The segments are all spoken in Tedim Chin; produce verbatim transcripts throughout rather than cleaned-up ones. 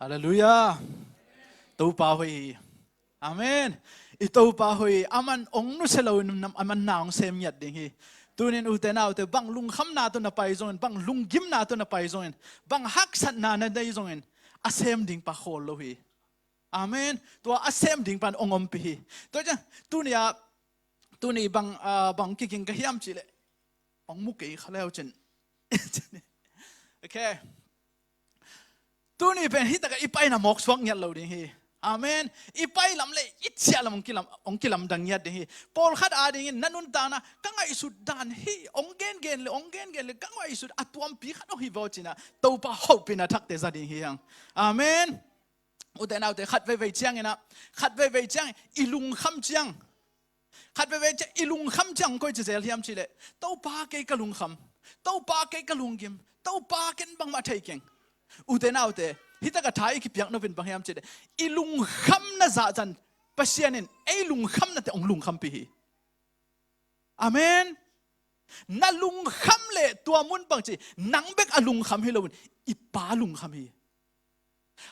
Halleluiah. Topa hoih hi. Amen. I Topa hoih hi. Aman ong nusia loin aman na ong sem ngiat ding hi. Tunin ute naute, bang lungkhamna tawh na pai zongin, bang lunggimna tawh na pai zongin, bang haksatna na nei zongin, a sem ding pa khawl lo hi. Amen. Tua a sem ding pan ong ompih hi. Tua ciang tuni a, tuni bang, ah, bang kiging ka hiam cihleh, ong mu kei kha leu cin. Okay. Tuni pen hi takah i paina mawk suak ngiat lo ding hi. Amen. I pai lam le i ciah lam ong kilam, ong kilamdang ngiat ding hi. Pawlkhat adingin na nuntakna ka ngaihsut dan hi, ong gengen le, ong gengen le, ka ngaihsut a tuampi khat ong hi vaw cinah Topa hopihna thakte za ding hi hang. Amen. Ute naute, khat veivei cianginah, khat veivei ciangin i lungkham ciang, khat veivei ciang i lungkham ciang koi ci zel hiam cihleh, Topa kei ka lungkham, Topa kei ka lunggim, Topa ken bangmah thei keng. Ute naute, hi takah tha i kipiak nopin bang hiam cihleh, i lungkhamna zahzan Pasian in ei lungkhamnate ong lungkhampih hi. Amen. Na lungkham le tua mun bangci nang bek a lungkham hi loin i Pa lungkham hi.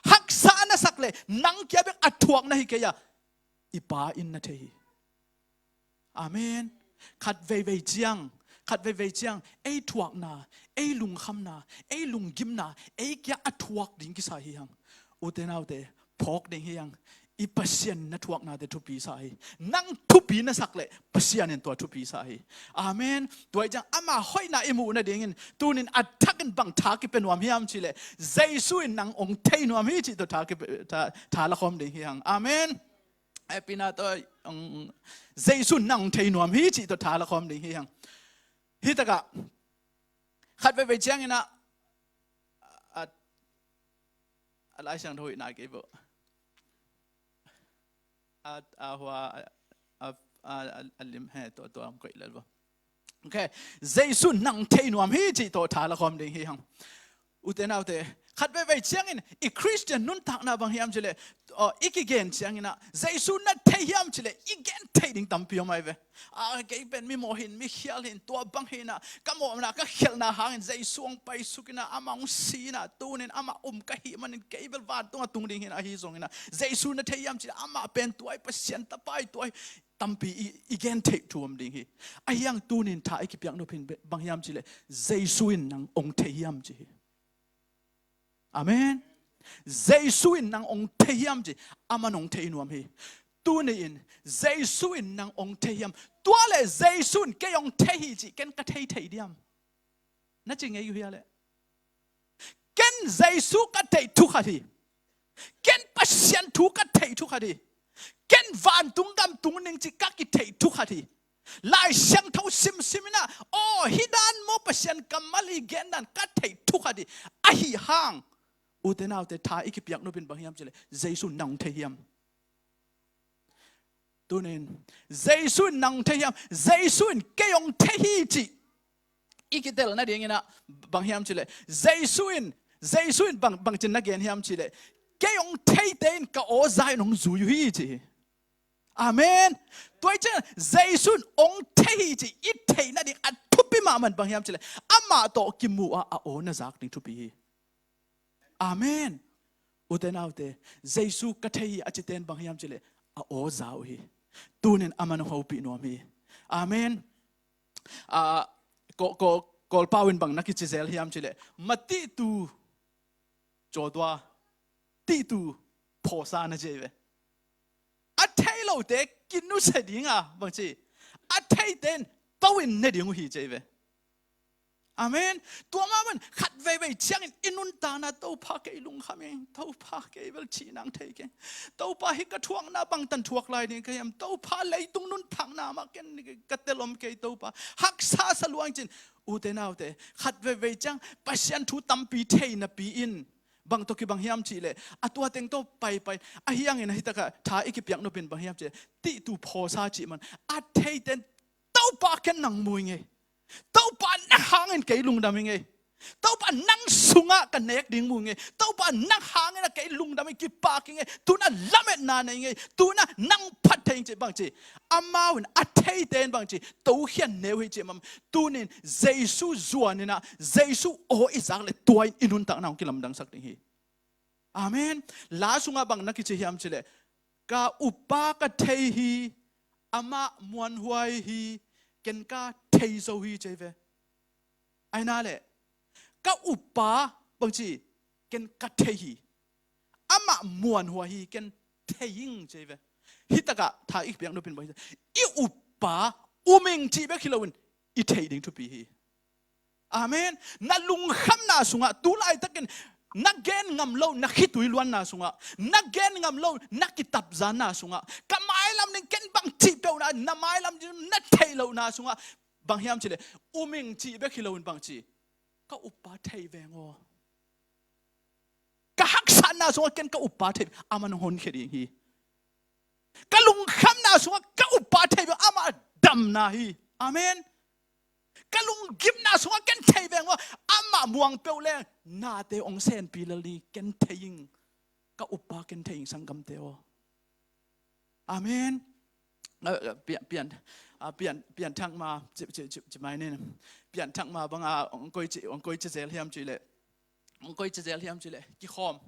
Haksa na sak le nang kia bek a thuak na hi kei a, i Pa in na thei hi. Amen. Khat veivei ciang, khat veivei ciang ei thuakna, ei lungkhamna, ei lunggimna ei kia a thuak ding kisa hi hang. Ute naute, phawk ding hi hang. I Pasian na thuaknate thupi sa hi. Nang thupi na sak le Pasian in tua thupi sa hi. Amen. Tua hi ciang ama hoihna i muh nadingin tunin a thakin bang tha kipia nuam hiam cihleh, Jesu in nang ong thei nuam hi cih tawh tha kipe-, tha, tha lakhawm ding hi hang. Amen. Happy na tawh, um, Jesu in nang ong thei nuam hi cih tawh tha lakhawm ding hi hang. Hi takah khat veivei cianginah a, a Lai Siangtho hoih na kei bo. A, a hua, a, a, a, a lim he, tua, tua, am koih lel bo. Okay. Jesu in nang thei nuam hi cih tawh tha lakhawm ding hi hang. Ute naute, khat veivei ciangin i Khristian nuntakna bang hiam cihleh, aw, i kigen cianginah Jesu na thei hiam cihleh i gen theih ding tampi om ahi ve. A, kei pen mi mawh hin, mi khial hin, tua bang hinah ka mawhna ka khialhna hangin Jesu ong paisuk inah, amah ong si inah, tunin amah um ka hih manin kei bel vantungah tung ding hinah, ahi zonginah Jesu na thei hiam cihleh amah pen tua hi, Pasian tapa hi, tua hi, tampi i, i gen theih thu om ding hi. Ahi hang tunin tha i kipiak nopin bang hiam cihleh, Jesu in nang ong thei hiam ci hi. Amen. Jesu in nang ong thei hiam ci, aman ong thei nuam hi. Tuni-in Jesu in nang ong thei hiam? Tua le Jesu in kei ong thei hi ci ken ka thei thei diam? Na ci ngei uh hia leh? Ken Jesu ka theih thu khat hi. Ken Pasian thu ka theih thu khat hi. Ken vantung gam tung ning ci ka kitheih thu khat hi. Lai Siangtho simsim inah, aw, hih dan maw Pasian kammal hi gen dan ka theih thu khat hi. Ahi hang, ute naute, tha i kipiak nopin bang hiam cihleh, Jesu in nang ong thei hiam? Tunin Jesu in nang ong thei hiam? Jesu in kei ong thei hi cih i kitel nadinginah bang hiam cihleh, Jesu in, Jesu in bang, bangcin na gen hiam cihleh, kei ong theite in ka aw za in ong zui uh hi ci hi. Amen. Tua hi ciang Jesu in ong thei hi ci i theih nading a thupi mahmah bang hiam cihleh, amah tawh kimuh a, a aw na zak ding thupi hi. Amen. Ute naute, Jesu ka thei hi a cite in bang hiam cihleh, a aw za uh hi. Tunin aman ong hopih nuam hi. Amen. Ah, ko, ko, Kawlpau in bang na kici zel hiam cihleh, matihtu cawtua, tihtu phawsa na ci hi ve. A thei lote kinusia dinga bangci, a theite in to in ne ding uh hi ci hi ve. Amen. Tua mah bangin khat veivei ciangin i nuntakna, Topa kei lungkham ing, Topa kei bel cih nang thei keng, Topa hih ka thuakna bangtan thuak lai ding ka hiam, Topa leitung nuntakna mah ken ka tel om kei Topa, haksa sa lua ing cin. Ute naute, khat veivei ciang Pasian thu tampi thei napi-in bang tawh kibang hiam cihleh, a tua teng tawh paipai. Ahi hangin ahi takah tha i kipiak nopin bang hiam cihleh, tihtu phawsa cih man, a theite in Topa ken nang mu ing ei. Topa nang hangin kei lungdam ing ei. Topa nang sungah ka nek ding mu ing ei. Topa nang hangin a kei lungdam ing, kipak ing ei. Tuna lametna nei ing ei. Tuna nang phat thei ing ci bangci. Amau in a theite in bangci tokhian ne uh hi ci mah. Tunin Jesu zuan inah Jesu aw i zak le tua in i nuntakna hong kilamdangsak ding hi. Amen. La sungah bang na kici hiam cileh, ka uppa ka thei hi, amah muanhuai hi, ken ka thei zo hi, ci ve. Aina le, ka uppa bangci, ken ka thei hi, amah muanhuai hi, ken thei ing, ci ve. Hitakah tha i piak nopin bang hi, i uppa um ing cih bek hi loin i theih ding thupi hi. Amen. Na lungkhamna sungah tu laitakin na gen ngam lo na khitui luanna sungah, na gen ngam lo na kitapzanna sungah, ka mailam ding ken bang cih peuhna, na mailam ding na theih lohna sungah, bang hiam cileh, um ing cih bek hi loin bangci, ka uppa thei veng aw. Ka haksatna sungah ken ka uppa thei, amah nong honkhia ding hi. Ka lungkhamna sungah ka uppa thei veng, amah damna hi. Amen. Ka lunggimna sungah ken thei veng aw, amah muang peuh leng nate hong senpi lel ding, ken thei ing. Ka uppa ken thei ing, sanggamte aw. Amen. Ah, ah, pian, pian, ah, pian, pianthak ma, ci, ci, ci, ci mai nin. Pianthak ma bang a, hong koici, hong koici zel hiam cileh, hong koici zel hiam cileh, kikhawm.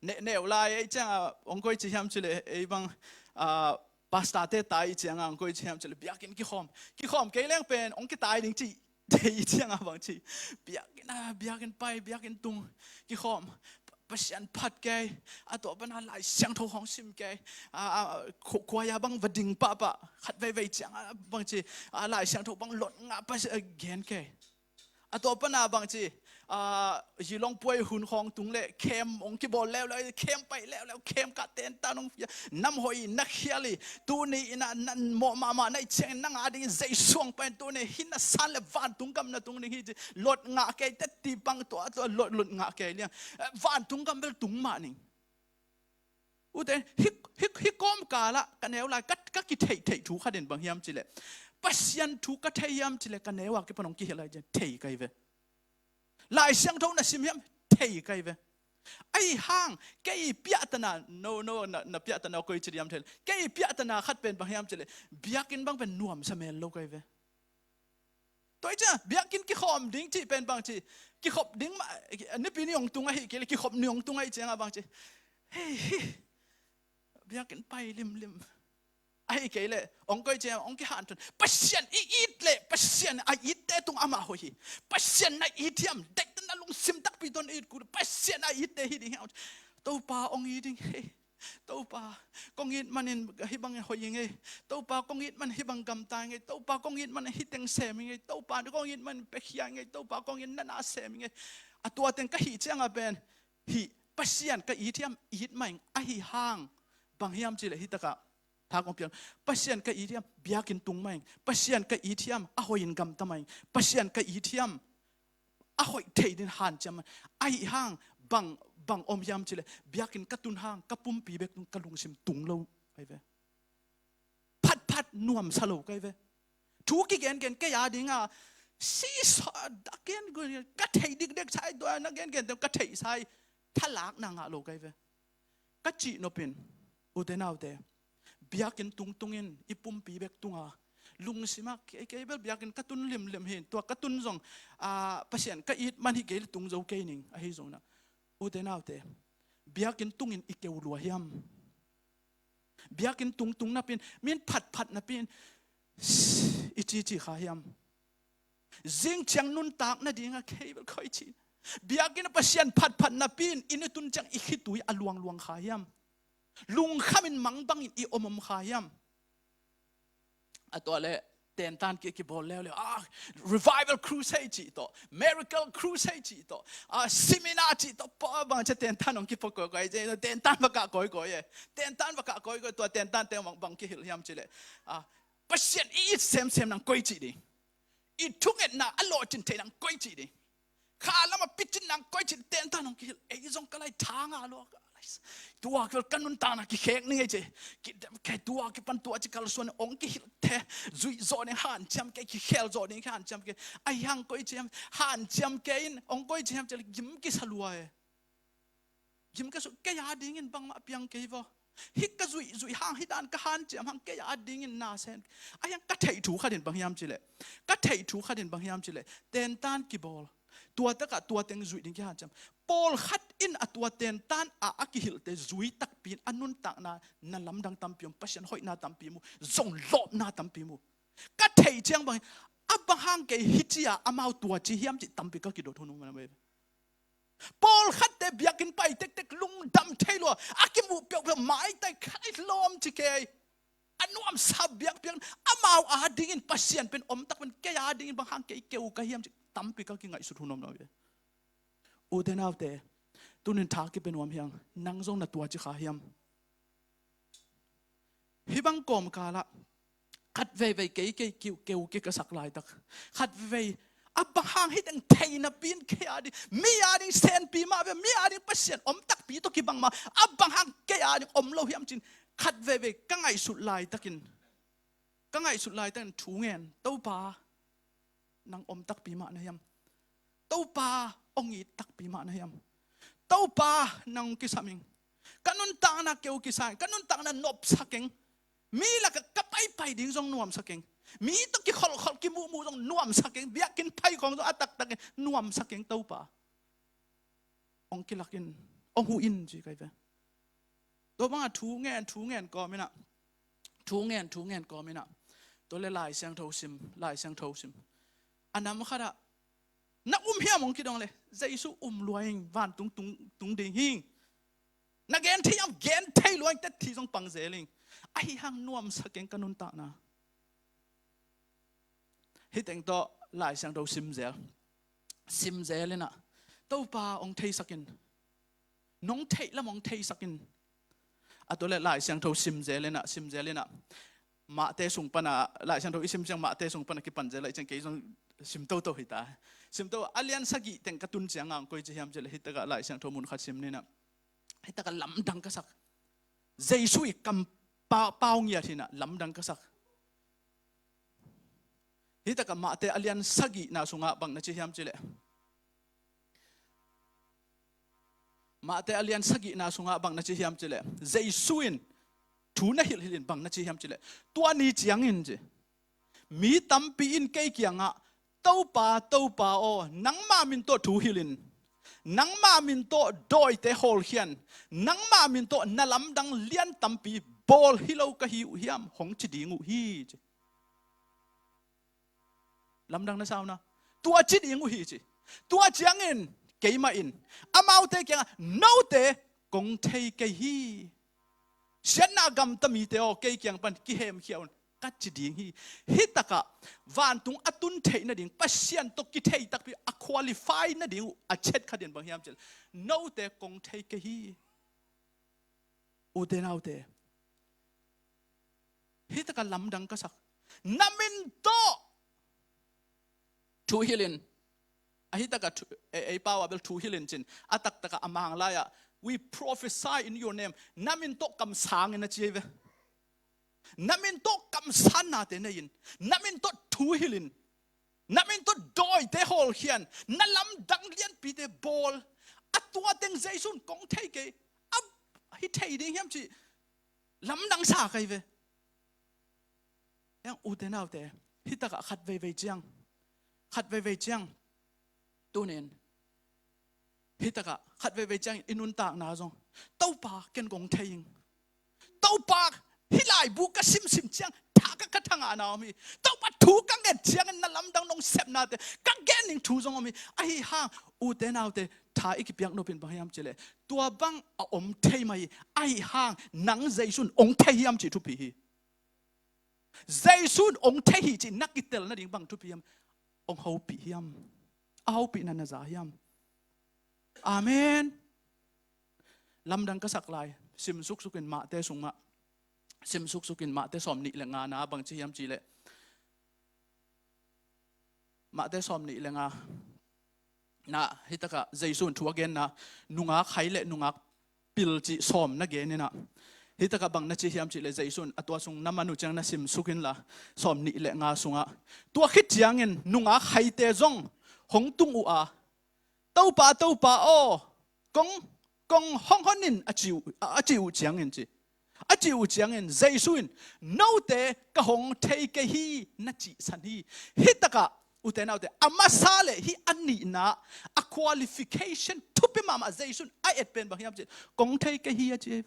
Ne, neu lai ei ciang a, hong koici hiam cileh, ei bang, ah, pastor te tai ciang a, hong koici hiam cileh, biakinn kikhawm. Kikhawm kei leng pen hong kitai ding ci, tei ciang a bangci, biakinn a, biakinn pai, biakinn tung, kikhawm. Pa-, Pasian phat kei, a tua pana Lai Siangtho hong sim kei, a, a, khu-, khuai a bang va ding pahpah, khat veivei ciang a bangci, a, Lai Siangtho bang lot ngah Pasian, a, gen kei. A tua pana bangci, a, hi longpuai hun khawng tung leh, khem hong kibawl leuleu, khem pai leuleu, khem kah tentan hong pia, nam hoih na khial hi, tuni in a na mawh mahmah na hih ciangin nang a dingin Jesu hong pai in, tuni hih na san leh vantung gam na tung ding hi ci, lot ngah kei teh ti pang tua, tua lot, lot ngah kei liang. Eh, vantung gam bel tung mah ning. Ute, hih, hih, hih kawmkal ah ka neu lai, ka, ka kitheihtheih thu khat in bang hiam cileh, Pasian thu ka thei hiam cileh, ka neu a kipan hong kihel lai ciang thei kai ve. Lai Siangtho na sim hiam, thei kai ve. Ahi hang, kei piahtana, no, no, na, na piahtana koici diam thei. Kei piahtana khat pen bang hiam cileh, biakinn bang pen nuamsa mel lo kai ve. Tua hi ciang, biakinn kikhawm ding cih pen bangci, kikhop ding mah, nipi ni hong tung ahih kei leh, kikhop ni hong tung ahih ciang a bangci, hei, hei, biakinn pai limlim. Ahih kei leh, hong koici, hong kihanthawn. Pasian i it leh, Pasian a itte tung amah hoih hi. Pasian na it hiam, deih na lungsim takpi tawh na it kul, Pasian a itte hi ding hiam. Topa hong it ding hi. Topa, kong it manin hih bangin hoih ing ei. Topa, kong it manin hih bang gamta ing ei. Topa, kong it manin hih teng sem ing ei. Topa, kong it manin piakhia ing ei. Topa, kong it na na sem ing ei. A tua teng ka hih ciang a pen, hih Pasian ka it hiam, it mah ing, ahi hang. Bang hiam cileh hitakah tha kong piak, Pasian ka it hiam, biakinn tung mah ing. Pasian ka it hiam, a hoih in gamta mah ing. Pasian ka it hiam, a hoih thei dingin hanciam mah ing. Ahi hang, bang, bang om hiam cileh, biakinn ka tun hang, ka pumpi bek tung, ka lungsim tung lo kai ve. Phatphat nuamsa lo kai ve. Thu kigengen kei a ding a, sisa, a gen, ka thei dikdek sa hi, tua na gengen teng ka theihsa hi, thalakna ngah lo kai ve. Ka cih nopin, ute naute, biakinn tungtungin i pumpi bek tunga, lungsim ah, kei, kei bel biakinn ka tun limlim hi, tua ka tun zong, a, Pasian ka it man hi kei leh tung zo kei ning, ahi zongin ah. Ute naute, biakinn tungin i keu lua hiam? Biakinn tungtung napi-in, min phatphat napi-in i cici kha hiam? Zing ciang nuntak nading a kei bel koi ci. Biakinn ah Pasian phatphat napi-in i ni tun ciang i khitui a luangluang kha hiam? Lungkham in mang bangin i omom kha hiam? A tua leh tentan ki, kibawl leuleu. Ah, revival crusade cih tawh, miracle crusade cih tawh, ah, seminar cih tawh, pa bang cia tentan hong kipua kawikawi, tentan va kah kawikawi e. Tentan va kah kawikawi, tua tentan teng bang, bang kihilh hiam cih leh, ah, Pasian i it semsem nang koi cih ding. I thungetna a lawhcin thei nang koi cih ding. Kha lam a picin nang koi cih, tentan hong kihilh, ei zong ka lai tha ngah lua, ka lai s-, tua kibel ka nuntakna kikhek ning ei ci. Kidem kei tua kipan tua ci kalsuan hong kihilh the, zuih zawh ding hanciam kei, kikhel zawh ding hanciam kei. Ahi hang koi ci hiam, hanciam kei in, hong koi ci hiam ci leh gim kisa lua e. Gim ka suk, kei a dingin bangmah piang kei vaw. Hih ka zuih, zuih hang, hih dan ka hanciam hang, kei a dingin na sem. Ahi hang ka theih thu khat in bang hiam cih leh, ka theih thu khat in bang hiam cih leh, tentan kibawl. Tua takah tua teng zuih ding kihanciam. Pawlkhat in a tua tentan a a kihilhte zui takpi in a nuntakna na lamdang tampi om, Pasian hoihna tampi mu, zong lawpna tampi mu. Ka theih ciang bangin a bang hang kei hi ci-a amau tua ci hiam cih tampi ka kidot hun om ve. Pawlkhatte biakinn pai tektek lungdam thei lua, a kimuh peuhpeuh maitai khai lawm ci kei. A nuamsa biakpiak, amau adingin Pasian pen om tak pen kei adingin bang hang kei keu ka hiam cih tampi ka kingaihsut hun om lo ve. Ute naute, tunin tha kipe nuam hiang, nang zong na tua ci kha hiam? Hih bang kawmkalah khat veivei kei kei kiu keu kei ka sak laitak, khat veivei a bang hang hih teng thei napi in kei ading, mi ading senpi mah ve, mi ading Pasian om takpi tawh kibang mah, a bang hang kei ading om lo hiam cin khat veivei ka ngaihsut laitakin, ka ngaihsut laitakin thu ngen, Topa, nang om takpi mah na hiam? Topa, hong it takpi mah na hiam? Topa, nang kisam ing. Ka nuntakna keu kisa ing, ka nuntakna nopsak ing. Mi lakah ka paipai ding zong nuamsak ing. Mi tawh kikholhkholh kimuhmuh zong nuamsak ing. Biakinn pai khawng zong a taktak ing, nuamsak ing Topa. Hong kilak in, hong huh in ci kai ve. Tua bangah thu ngen, thu ngen kawm inah, thu ngen, thu ngen kawm inah, tua le Lai Siangtho sim, Lai Siangtho sim. A nam khatah na um hiam hong kidong le, Jesu um lua ing, vantung tung, tung ding hing. Na gen thei hiam, gen thei lua ing, tetti zong pang zel ing. Ahi hang nuamsak ing ka nuntakna. Hih teng tawh Lai Siangtho simzel, simzel inah, Topa hong theisak in, nong theih lam hong theisak in. A tua le Lai Siangtho simzel inah, simzel inah, Mahte sung pana, Lai Siangtho i sim ciang Mahte sung pana kipan zel a, i ciang kei zong sim toto hi ta. Sim to, a lian sagih teng ka tun ciang a hong koi ci hiam ci le, hih takah Lai Siangtho mun khat sim ni inah. Hih takah lamdang ka sak. Jesu i kam pa, pau ngiat hi inah lamdang ka sak. Hih takah Mahte a lian sagihna sungah bang na ci hiam ci le, Mahte a lian sagihna sungah bang na ci hiam ci le, Jesu in thu na hilhhilh in bang na ci hiam ci le, tua ni ciangin ci, mi tampi in kei kiangah, Topa, Topa aw, nangma min tawh thu hilh in, nangma min tawh dawite hawlkhia in, nangma min tawh na lamdang lian tampi bawl hi lo ka hi uh hiam, hong ci ding uh hi ci. Lamdang na sa uh na, tua ci ding uh hi ci. Tua ciangin keimah in amaute kiangah, note kong thei kei hi. Siatna gamta mite aw, kei kiang pan kihemkhia un, ka ci ding hi. Hih takah vantung a tun theih nading, Pasian tawh kithei takpi a qualify nading uh a chet khat in bang hiam ci le, note kong thei kei hi. Ute naute, hih takah lamdang ka sak. Na min tawh thu hilh in. A hih takah thu, ei, ei pau ah bel thu hilh in cin. A taktakah a Mang lai-ah, we prophesy in your name. Na min tawh kamsang in a ci hi ve. Na min tawh kamsannate nei in. Na min tawh thu hilh in. Na min tawh dawite hawlkhia in, na lamdang lianpite bawl. A tua teng Jesu in kong thei kei, a hi thei ding hiam cih lamdang sa kei ve. Eng ute naute, hih takah khat veivei ciang, khat veivei ciang, tunin hih takah khat veivei ciangin i nuntakna zong, Topa, ken kong thei ing. Topa, hih laibu ka simsim ciang tha ka, ka thangahna om hi. Topa, thu ka nget ciangin na lamdang nong sepnate ka gen ding thu zong om hi. Ahi hang ute naute, tha i kipiak nopin bang hiam ci le, tua bang a om thei mah hi. Ahi hang nang Jesu in ong thei hiam cih thupi hi. Jesu in ong thei hi cih na kitel nading bang thupi hiam? Ong hopih hiam? A hopihna na za hiam? Amen. Lamdang ka sak lai, sim suksuk in Mahte sung mah. Sim suksuk in Mahte sawm nih le nga na bang ci hiam ci le, Mahte sawm nih le nga na, hih takah Jesu in thu a genna, nungak hai le nungak pil cih sawm na gen inah, hih takah bang na ci hiam cih le, Jesu in a tua sung na man uh ciang na sim suk inla, sawm nih le nga sungah, tua khit ciangin nungak haite zong hong tung uh a, Topa, Topa aw, kong, kong hong hon in a ci uh, a ci uh ciangin ci, a ci uh ciangin Jesu in, note ka hong thei kei hi, na cihsan hi. Hih takah ute naute, a masa le hih a nihna, a qualification thupi thupi mahmah Jesu in a et pen bang hiam cih leh, "Kong thei kei hi," a ci.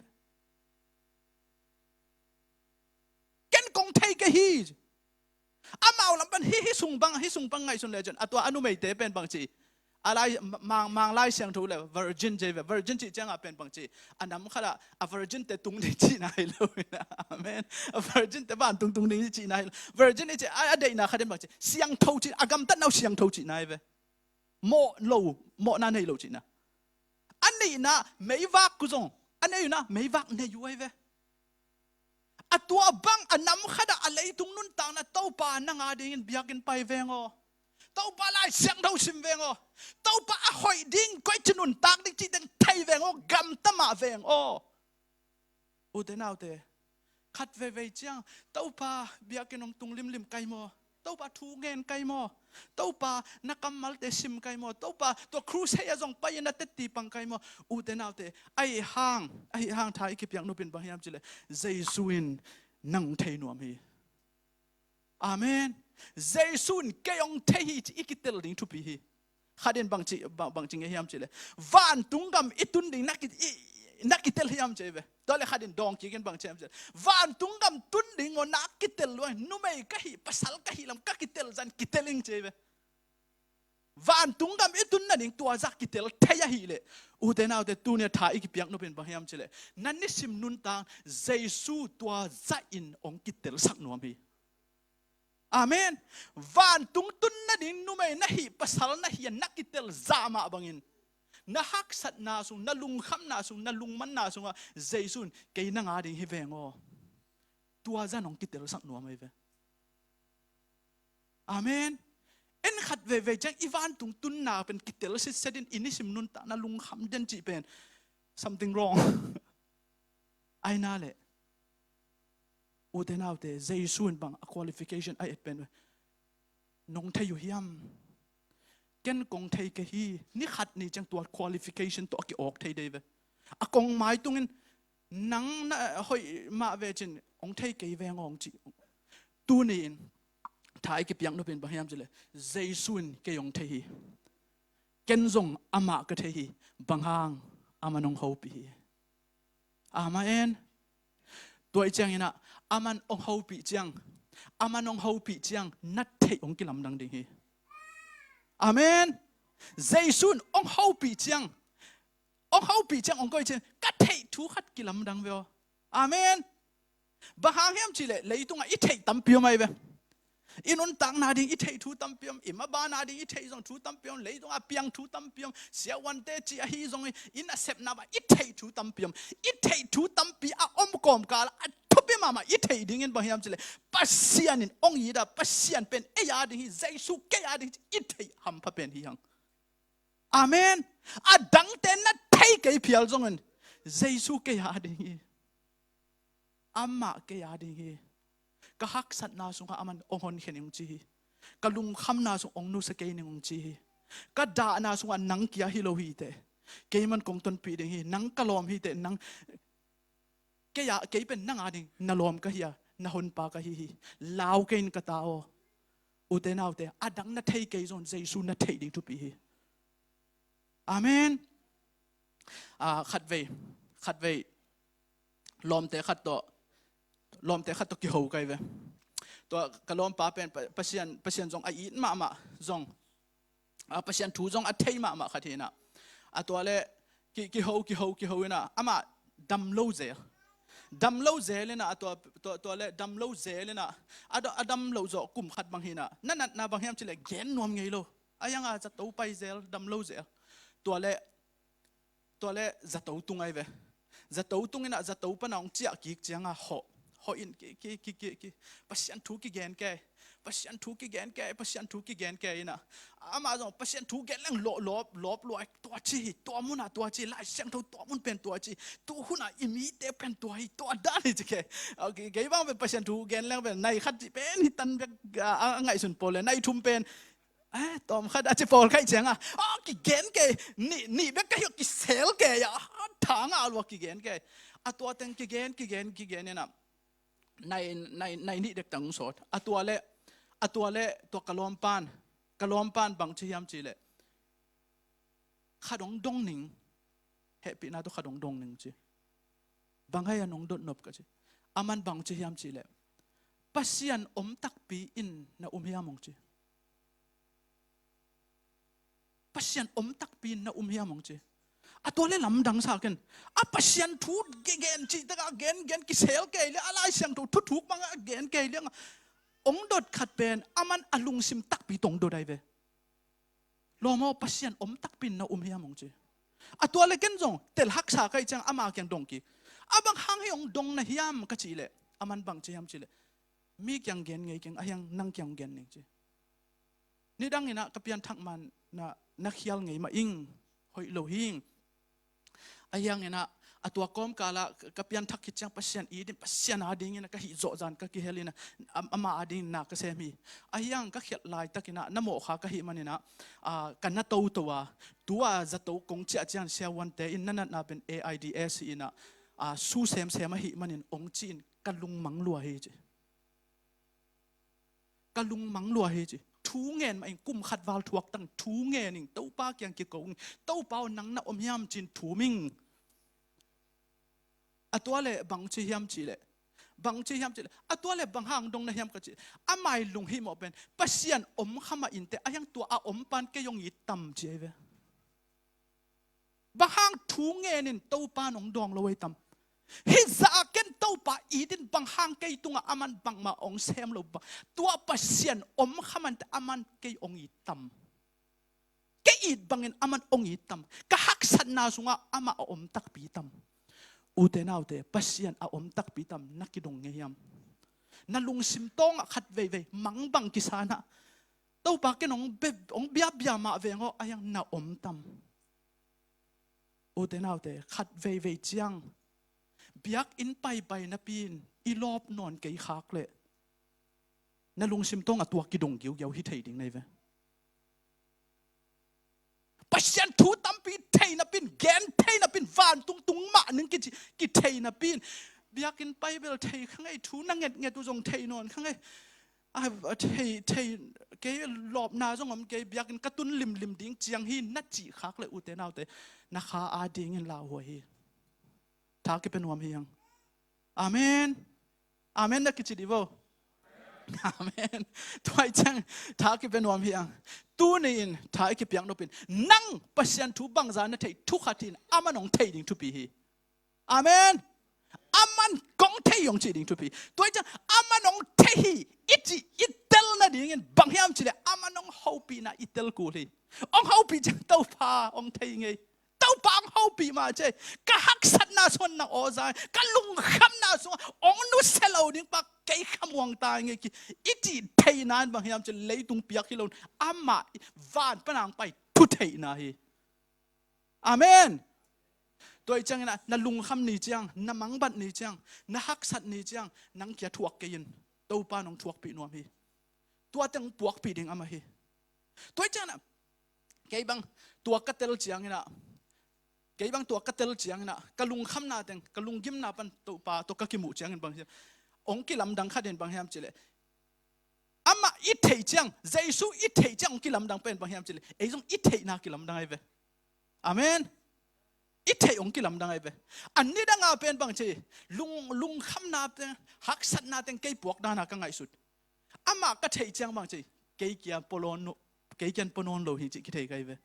"Ken kong thei kei hi." Amau lam pan hih, hih sung bang, hih sung bang ngaihsun lecin, a tua a numeite pen bang ci, a lai, Mang, Mang Lai Siangtho le virgin ci ve. Virgin cih ciangah pen bang ci, a nam khatah a virgin te tung ding cihna hi lo hi na. Amen. A virgin te vantung tung ding cihna hi lo. Virgin i ci a, a deihna khat in bang ci, siangtho cih, a gamtatna uh siangtho cihna hi ve. Mawh lo, mawhna nei lo cihna. A nihna meivak uh zong, a neihna meivak nei uh ahi ve. A tua bang a nam khatah a leitung nuntakna, "Topa, nang a dingin biakinn pai veng aw. Topa, Lai Siangtho sim veng aw. Topa, a hoih ding koici nuntak ding cih teng thei veng aw, gamta mah veng aw." Ute naute, khat veivei ciang, "Topa, biakinn hong tung limlim kai maw? Topa, thu ngen kai maw? Topa, na kammalte sim kai maw? Topa, tua crusade ah zong pai-in na tetti pang kai maw?" Ute naute, ahi hang, ahi hang tha i kipiak nop in bang hiam cih leh, Jesu in nang thei nuam hi. Amen. Jesu in kei hong thei hi ci i kitel ding thupi hi. Khat in bang ci, bang, bang ci ngei hiam cih leh, "Vantung gam i tun ding na ki, i, na kitel hiam?" ci ve. Tua leh khat in dawng kik in bang ci hiam cih leh, "Vantung gam tun ding aw na kitel lua, numei ka hih, pasal ka hih lam ka kitel zah in kitel ing," ci ve. Vantung gam i tun nading tua zah kitel thei ahih leh, ute naute, tuni a tha i kipiak nop in bang hiam cih leh, na nisim nuntak Jesu tua zah in hong kitelsak nuam hi. Amen. Vantung tun nading numei na hih, pasal na hih a na kitel zah mah bangin, na haksatna sung, na lungkhamna sung, na lungmanna sungah Jesu in, "Kei nang a ding hi veng aw," tua zah in hong kitelsak nuam ahi ve. Amen. En khat veivei ciang i vantung tunna pen kitel sitset in i nisim nuntakna lungkham den cih pen something wrong. Ahi na leh, ute naute, Jesu in bang a qualification a et pen, "Nong thei uh hiam? Ken kong thei kei hi." Ni khat ni ciang tua qualification tawh a ki-awk thei dei ve. A kong mai tungin, "Nang na hoih mah ve cin, hong thei kei veng aw," hong ci. Tuni in tha i kipiak nop in bang hiam cih leh, Jesu in kei hong thei hi. Ken zong amah ka thei hi. Bang hang? Aman hong hopih hi. Amen. Tua i ciangin ah, aman hong hopih ciang, aman hong hopih ciang na theih hong kilamdang ding hi. Amen. Jesu in hong hopih ciang, hong hopih ciang, hong koih ciang, ka theih thu khat kilamdang ve aw. Amen. Bang hang hiam cih leh, leitungah i theih tampi om ahi ve. I nuntakna ding i theih thu tampi om, i mabana ding i theih zong thu tampi om, leitungah piang thu tampi om, siavuante cih ahi zongin, i nasepna bang i theih thu tampi om. I theih thu tampi a om kawmkal a thupi mahmah i theih dingin bang hiam cih leh, Pasian in hong it a, Pasian pen ei a ding hi, Jesu kei a ding hi, i theih hampha pen hi hang. Amen. A dangte na thei kei phial zongin, Jesu kei a ding hi. Amah kei a ding hi. Ka haksatna sungah aman hong honkhia ning hong ci hi. Ka lungkhamna sung hong nusia kei ning hong ci hi. Ka dahna sungah nang kia hi lo hi teh. Kei man kong tonpih ding hi. Nang ka lawm hi teh. Nang kei a, kei pen nang a ding na lawm ka hi a, na honpa ka hi hi. Lau kei in ka ta aw. Ute naute, a dang na thei kei zong Jesu na theih ding thupi hi. Amen. Ah, khatvei, khatvei lawmte khat tawh, lawmte khat tawh kiho kai ve. Tua ka lawmpa pen Pa-, Pasian, Pasian zong a it mahmah zong, ah, Pasian thu zong a thei mahmah khat hi na. A tua le ki, kiho, kiho, kiho hi na. Amah dam lo zel. Dam lo zel hi na, a tua, tua, tua le dam lo zel hi na. A da-, a dam lo zawh kum khat bang hi na. Na natna bang hiam cih leh gen nuam ngei lo. A ianga zato pai zel, dam lo zel. Tua le, tua le zato tung ahi ve. Zato tung hi na, zato pana hong ciah kik cianga hawh. Hawh in ki, ki, ki, ki, ki. Pasian thu kigen kei. Pasian thu kigen kei, Pasian thu kigen kei hi na. Amah zong Pasian thu gen leng lawp, lawp, lawp lua, tua ci hi, tua munah tua ci, Lai Siangtho tua mun pen tua ci, tu hunah i mite pen tua hi, tua dan hi ci kei. Okay, kei bang pen Pasian thu gen leng pen, nai khat ci pen hi tan bek, a, a ngaihsun pawl le, nai thum pen, eh, tawm khat a ci pawl khaih cianga, ah, kigen kei, nih, nih bek ka hi, kisel kei a, ah, tha ngah lua kigen kei. A tua teng kigen, kigen, kigen hi na. Nai, nai, nai nih dek tang sawt. A tua le, a tua le, tua ka lawmpan, ka lawmpan bang ci hiam cih leh, khat hong dong ning, hehpihna tawh khat hong dong ning ci. Bang hang hiam hong dot nop ka ci. Aman bang ci hiam cih leh, Pasian om takpi in na um hiam hong ci. Pasian om takpi in na um hiam hong ci. A tua leh lamdang sa ken. A Pasian thu gen, gen cih tak a gen, gen kisel kei leh, a Lai Siangtho thuthuk bang a gen kei leh, hong dot khat pen aman a lungsim takpi tawh hong dot ahi ve. Lawm aw, Pasian om takpi in na um hiam hong ci. A tua leh ken zong tel haksa ka hih ciang ama kiang dong kik. A bang hang hiam hong dong na hiam ka cih leh, aman bang ci hiam cih leh, mi kiang gen ngei keng, a hiang nang kiang gen ning ci. Nidang in ah ka pianthak man na, na khial ngei mah ing, hoih lo hi. A hiang in ah, a tua kawmkal ah ka pianthak khit ciang Pasian it in, Pasian ading in ah ka hih zawh zan ka kihel in ah, am-, ama ading in na ka sem hi. A hiang ka khialh laitak in ah, na mawhkha ka hih man in ah, ah, ka na toto a, tua zato kong ciah ciang siavuante in na natna pen AIDS hi in ah, ah, su semsem ahih manin hong ci in ka lungmang lua hi ci. Ka lungmang lua hi ci. Thu ngen mah ing, kum khat val thuak tang thu ngen ing, Topa kiang kiko ing, Topa aw nang na om hiam ci in thum ing. A tua leh bang ci hiam cih leh, bang ci hiam cih leh, a tua leh bang hang dong na hiam ka cih. Ama lunghimawh pen Pasian om kha mah inteh, a hiang tua a om pan kei hong it tam ci ahi ve. Bang hang thu ngen in Topa in hong dawng lo ahi tam. Hih zah a ken Topa it in bang hang kei tungah aman bangmah hong sem lo bang. Tua Pasian om kha mah inteh aman kei hong it tam. Kei it bangin aman hong it tam. Ka haksatna sungah amah a om takpi tam. Ute naute, Pasian a om takpi tam na kidong ngei hiam? Na lungsim tawngah khat veivei mangbang kisa na. Topa ken hong be-, hong biabia mah veng aw, a hiang na om tam. Ute naute, khat veivei ciang biakinn paipai napi in i lawp nawn kei khak leh, na lungsim tawngah tua kidong giugiau hi thei ding na hi ve. Pasian thu tampi thei napi in, gen thei napi in, vantung tung mah ning kici, kithei napi in, biakinn pai bel thei kha ngei, thu na ngetnget uh zong thei nawn kha ngei. A, a thei, thei, kei lawpna zong om kei, biakinn ka tun limlim ding ciang hi na cih khak leh, ute naute, na kha adingin lauhuai hi. Tha kipia nuam hi hang. Amen. Amen na kici dih vo. Amen. Tua ahih ciang tha kipia nuam hi hang. Tuni in tha i kipiak nop in, nang Pasian thu bangza na theih thu khat hi in, aman hong thei ding thupi hi. Amen. Aman kong thei hong cih ding thupi. Tua ahih ciang aman hong thei hi i cih i tel nadingin bang hiam cih leh, aman hong hopihna i tel kul hi. Hong hopih ciang Topa hong thei ngei. Topa hong hopih mah ci. Ka haksatna sungah nang aw za, ka lungkhamna sungah hong nusia lo ding pa kei khamuang ta ngei ki, i cih theihna in bang hiam cih leh, leitung piak hi lo in, amah van pan a hong pai thu theihna hi. Amen. Tua ahih ciangin ah, na lungkham ni ciang, na mangbat ni ciang, na haksat ni ciang, nang kia thuak kei in, Topa in hong thuakpih nuam hi. Tua teng puakpih ding amah hi. Tua ahih ciangin ah, kei bang tua ka tel ciangin ah, kei bang tua ka tel ciangin ah, ka lungkhamna teng, ka lunggimna pan Topa tawh ka kimuh ciangin bang hiam, hong kilamdang khat in bang hiam cih leh, amah i theih ciang, Jesu i theih ciang hong kilamdang pen bang hiam cih leh, ei zong i theihna kilamdang ahi ve. Amen. I theih hong kilamdang ahi ve. A nidang a pen bang ci, lung, lungkhamna teng, haksatna teng kei puak dan a ka ngaihsut. Amah ka theih ciang bang ci, kei kia pua nawn lo, kei kiang pua nawn lo hi cih kithei ka hi ve.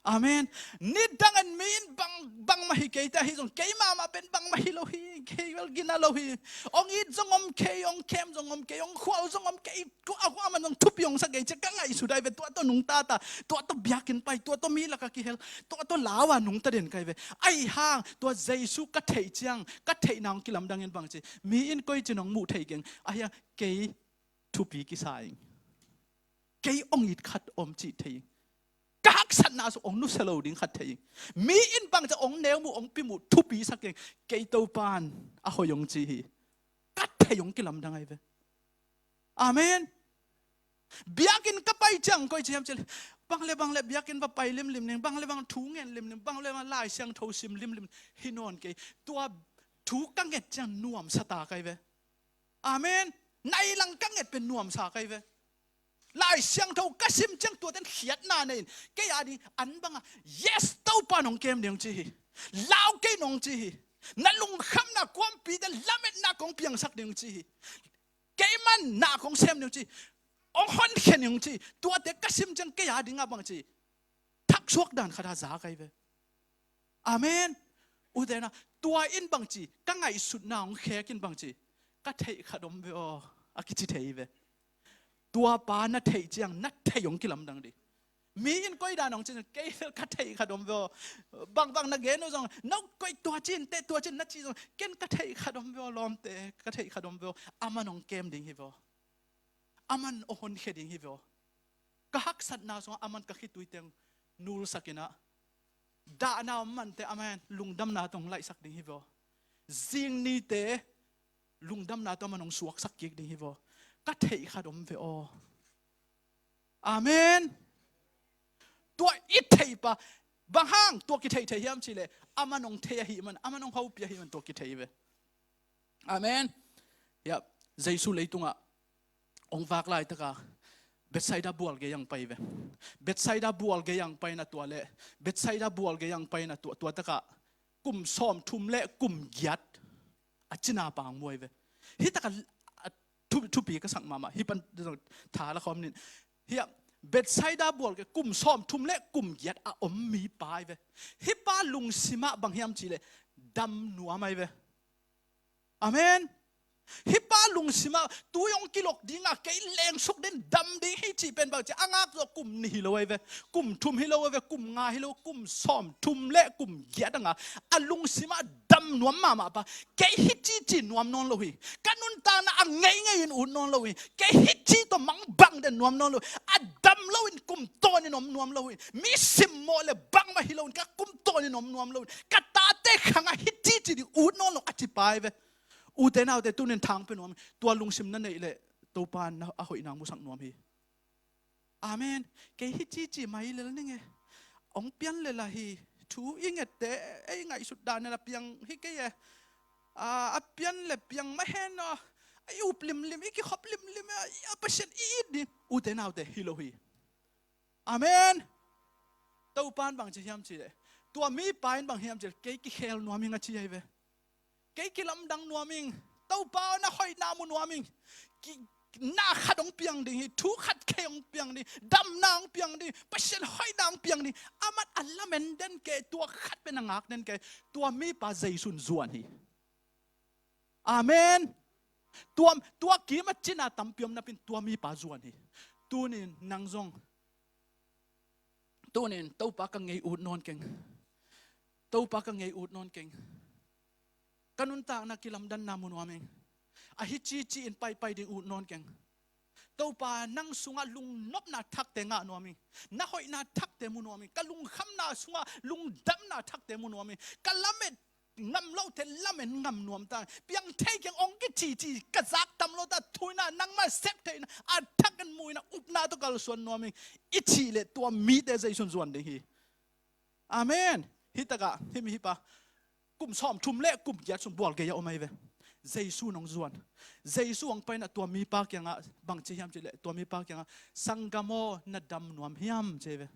Amen. Nidang in mi in bang, bangmah hi kei ta hi zong, kei mahmah pen bangmah hi lo hi, kei bel gina lo hi. Hong it zong om kei, hong kem zong om kei, hong khual zong om kei, tua a khual man zong thupi hong sa kei ci a ka ngaihsut ahi ve. Tua tawh nungta ta, tua tawh biakinn pai, tua tawh mi lakah kihel, tua tawh lau a nungta den ka hi ve. Ahih hang tua Jesu ka theih ciang, ka theihna hong kilamdang in bang ci, mi in koici in hong muh thei keng, ahih hang kei thupi kisa ing. Kei hong it khat om cih thei ing. Ka haksatna sung hong nusia lo ding khat thei ing. Mi in bangci a hong neu muh, hong pi muh, thupi sa keng. Kei Topa in a hoih hong ci hi. Ka theih hong kilamdang ahi ve. Amen. Biakinn ka pai ciang koici hiam cih leh, bang le bang le biakinn va pai limlim ning, bang le bang thu ngen limlim, bang le bang Lai Siangtho sim limlim hi nawn kei. Tua thu ka nget ciang nuamsa ta ka hi ve. Amen. Nai lang ka nget pen nuamsa ka hi ve. Lai Siangtho ka sim ciang tua ten khiatna nei in, kei a ding an bang a, yes, Topa in hong kem ding hong ci hi. Lau kei nong ci hi. Na lungkhamna kuampite lametna kong piangsak ding ci hi. Keiman na kong sem ding ci. Hong honkhia ding ci. Tuate ka sim ciang kei a dingah bang ci, thaksuak dan khat a za kai ve. Amen. Ute nau, tua in bang ci, ka ngaihsutna hong khek in bang ci, ka theih khat om ve aw, a kici thei ve. Tua pa na theih ciang na theih hong kilamdang ding. Mi in koi dan hong ci, kei fel ka theih khat om ve aw. Bangbang na gen uh zong, no koi tua cin, te tua cin na ci zong, ken ka theih khat om ve aw, lawmte, ka theih khat om ve aw. Aman hong kem ding hi ve aw. Aman hong honkhia ding hi ve aw. Ka haksatna sungah aman ka khitui teng nulsak in ah, dahna om mante aman lungdamna tawh hong laihsak ding hi ve aw. Zingnite lungdamna tawh aman hong suaksak kik ding hi ve aw. Ka theih khat om ve aw. Amen. Tua i theih pa, bang hang tua kitheih thei hiam cih leh, aman hong thei ahih man, aman hong hopih ahih man tua kitheih ve. Amen. Hiah, Jesu leitungah hong vak laitaka Bethsaida bual gei ang pai ve. Bethsaida bual gei ang paina tua leh, Bethsaida bual gei ang paina tua, tua takah kum sawmthum le kum giat a cina pa ang muai ve. Hi takah a thu, thupi ka sak mahmah, hi pan tha la khawm nin. Hiah, Bethsaida bual gei kum sawmthum le kum giat a om mi pai ve. Hi pa lungsimah bang hiam cih leh, dam nuam ai ve. Amen. Hi pa lungsimah, tui hong kilok dingah kei lengsuk den dam ding hi cih pen bang ci, a ngak zawh kum nih hi lo ai ve, kum thum hi lo ai ve, kum nga hi lo, kum sawmthum le kum giat a ngak. A lungsimah dam nuam mahmah pa, kei hi cici nuam nawn lo hi. Ka nuntakna a ngeingei in ut nawn lo hi. Kei hi ci tawh mangbang den nuam nawn lo hi. A dam lo in kum tawn in om nuam lo hi. Mi simmawh le bangmah hi lo in ka kum tawn in om nuam lo hi. Ka tate khangah hi cici ding ut nawn lo a ci pai ve. Ute naute, tunin thang pia nuam hi. Tua lungsim na neih leh Topa in a hoihna musak nuam hi. Amen. Kei hi cici mai lel ning e. Hong pian lel ahi. Thu i ngette ei ngaihsut dan in a piang hi kei e. A, a pian le piang mah hen aw. I up limlim, i kikhop limlim e. A Pasian i it ding. Ute naute, hi lo hi. Amen. Topa in bang ci hiam cih leh, tua mipa in bang hiam cih leh, kei kikhel nuam ing a ci ai ve. Kei kilamdang nuam ing. Topa aw, na hoihna mu nuam ing. Ki, na khat hong piang ding hi, thu khat kei hong piang ding, damna hong piang ding, Pasian hoihna hong piang ding. Aman a lamen den kei, tua khat pen a ngak den kei. Tua mipa Jesu in zuan hi. Amen. Tua, tua kim a cina tampi om napi in tua mipa zuan hi. Tunin nang zong, tunin Topa ka ngei ut nawn keng. Topa ka ngei ut nawn keng. Ka nuntakna kilamdanna mu nuam ing. A hi cici in paipai ding ut nawn keng. Topa, nang sungah lungnopna thakte ngah nuam ing. Na hoihna thakte mu nuam ing. Ka lungkhamna sungah lungdamna thakte mu nuam ing. Ka lamet ngam lote lamen ngam nuam ta ing. Piang thei keng hong kicici ka zak tam lo ta, thu in ah nangmah sep thei in ah, a thak in mu in ah upna tawh kalsuan nuam ing. I cih leh tua mite Jesu in zuan ding hi. Amen. Hi takah, himi hi pa. Kum sawmthum le kum giat sung bual gei a om ahi ve. Jesu in hong zuan. Jesu hong pai in ah tua mipa kiangah bang ci hiam cih leh, tua mipa kiangah, "Sanggam aw, na dam nuam hiam?" ci ahi ve.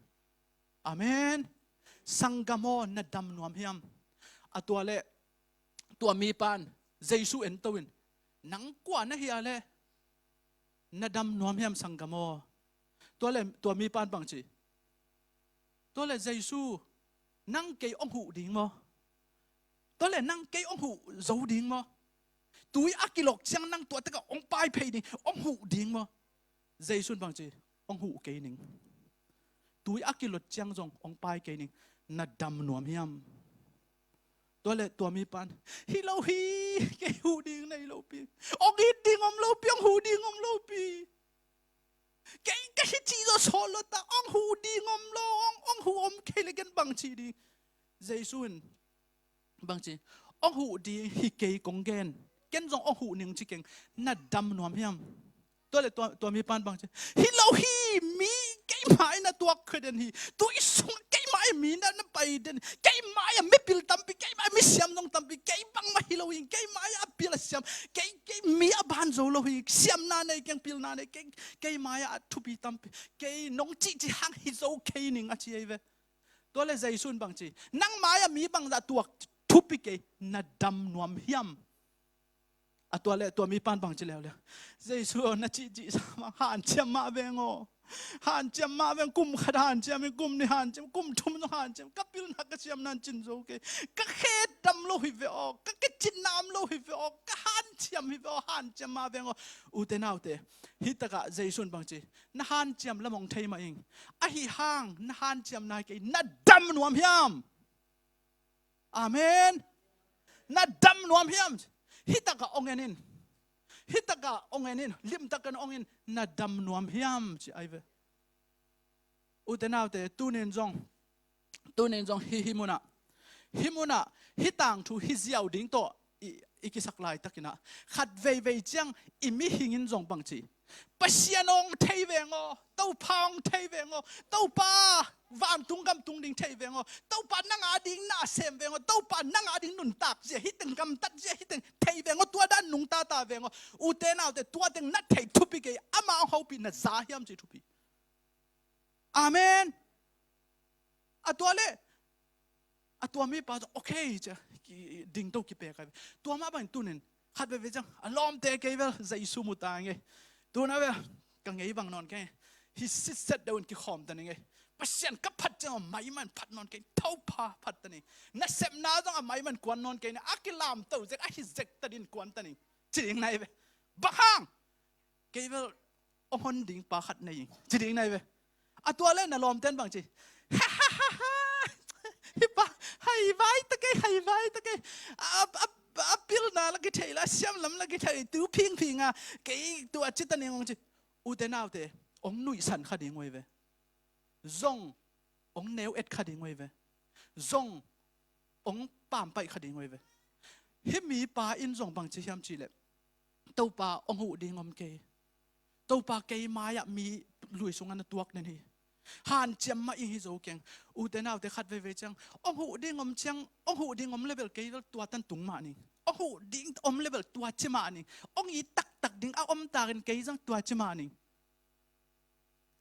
Amen. "Sanggam aw, na dam nuam hiam?" A tua leh, tua mipa in Jesu en to in, "Nang kua na hi a leh na dam nuam hiam, sanggam aw?" Tua leh tua mipa in bang ci? Tua leh, "Jesu, nang kei hong huh ding maw? Tua leh nang kei hong huh zo ding maw? Tui a kilok ciang nang tua takah hong pai phei ding, hong huh ding maw?" Jesu in bang ci? "Hong huh kei ning. Tui a kilot ciang zong hong pai kei ning. Na dam nuam hiam?" Tua leh tua mipa in, "Hi lo hi, kei huh ding nei lo pi. Hong it ding om lo pi, hong huh ding om lo pi. Kei ka hi cih zawh sawt lo ta, hong huh ding om lo, hong, hong huh om kei leh ken bang ci ding?" Jesu in bang ci? "Hong huh ding hi kei kong gen. Ken zong hong huh ning ci keng. Na dam nuam hiam?" Tua leh tua, tua mipa in bang ci? "Hi lo hi, mi, keimah in na tuak khia den hi. Tui sungah keimah in mi na, na pai den. Keimah in mipil tampi, keimah in misiam zong tampi, kei bangmah hi lo hi. Keimah in a pil a siam, kei, kei mi a ban zo lo hi. Siamna nei keng, pilna nei keng. Keimah in a thupi tampi. Kei nong cihcih hang hi zo kei ning," a ci ahi ve. Tua le Jesu in bangci, nang mai-ah mi bangzah tuak thupi kei, na dam nuam hiam? A tua le tua mipan bangci leuleu, Jesu aw, na cihcih sa mah, hanciam mah veng aw. Hanciam mah veng, kum khat hanciam hi, kum nih hanciam, kum thum zong hanciam. Ka pilna ka siamna in cin zo kei. Ka khe dam lo hi ve aw, ka kicin nam lo hi ve aw, ka hanciam hi ve aw, hanciam mah veng aw. Ute naute, hih takah Jesu in bangci, na hanciam lam hong thei mah ing. Ahi hang na hanciam nai kei, na dam nuam hiam? Amen. Na dam nuam hiam? Hih takah ong en in. Hih takah ong en in. Limtak in ong in. Na dam nuam hiam, ci ai ve. Ute naute, tunin zong, tunin zong hih, hih munah, hih munah, hih tangthu hih ziau ding tawh i, i kisak laitakin ah, khat veivei ciang i mihing in zong bangci, Pasian hong thei veng aw, Topa hong thei veng aw, Topa vantung gam tung ding thei veng aw, Topa nang a ding na sem veng aw, Topa nang a ding nuntak zia hi teng, gamtat zia hi teng thei veng aw, tua dan nungta ta veng aw. Ute naute, tua teng na thei thupi kei, amah hong hopih na za hiam cih thupi. Amen. A tua le, a tua mipa zong okay ci a, ki, dingto kipek ai ve. Tua mah bangin tunin khat veivei ciang a lawmte kei bel Jesu mu ta ing ei. Tuna bel ka ngei bang nawn kei, hih sitset deuh in kikhawm ta ning ei. Pasian ka phat ciang a maiman phat nawn kei, Topa phat ta ning. Nasepna zong a maiman kuan nawn kei ni, a kilamto zek, a hi zek ta din kuan ta ning, ci ding nai ve. Bang hang? Kei bel ong hon ding pa khat nei ing, ci ding nai ve. A tua le na lawmten bangci, hih pa haivai ta kei, haivai ta kei. A, a, a pilna la kithei la, siamlam la kithei, tu phingphing a, kei tua ci ta ning ong ci. Ute naute, ong nuihsan kha ding uh ei ve. Zong ong neu et kha ding uh ei ve. Zong ong pampaih kha ding uh ei ve. Hih mipa in zong bangci hiam cih leh, Topa, ong huh ding om kei. Topa, kei mai-ah mi lui sungah na tuak nen hi. Hanciam mah ing hi zo keng. Ute naute, khat veivei ciang ong huh ding om ciang, ong huh ding om le bel kei bel tua tan tung mah ning. Ong huh ding om le bel tua ci mah ning. Ong it taktak ding a om takin kei zong tua ci mah ning.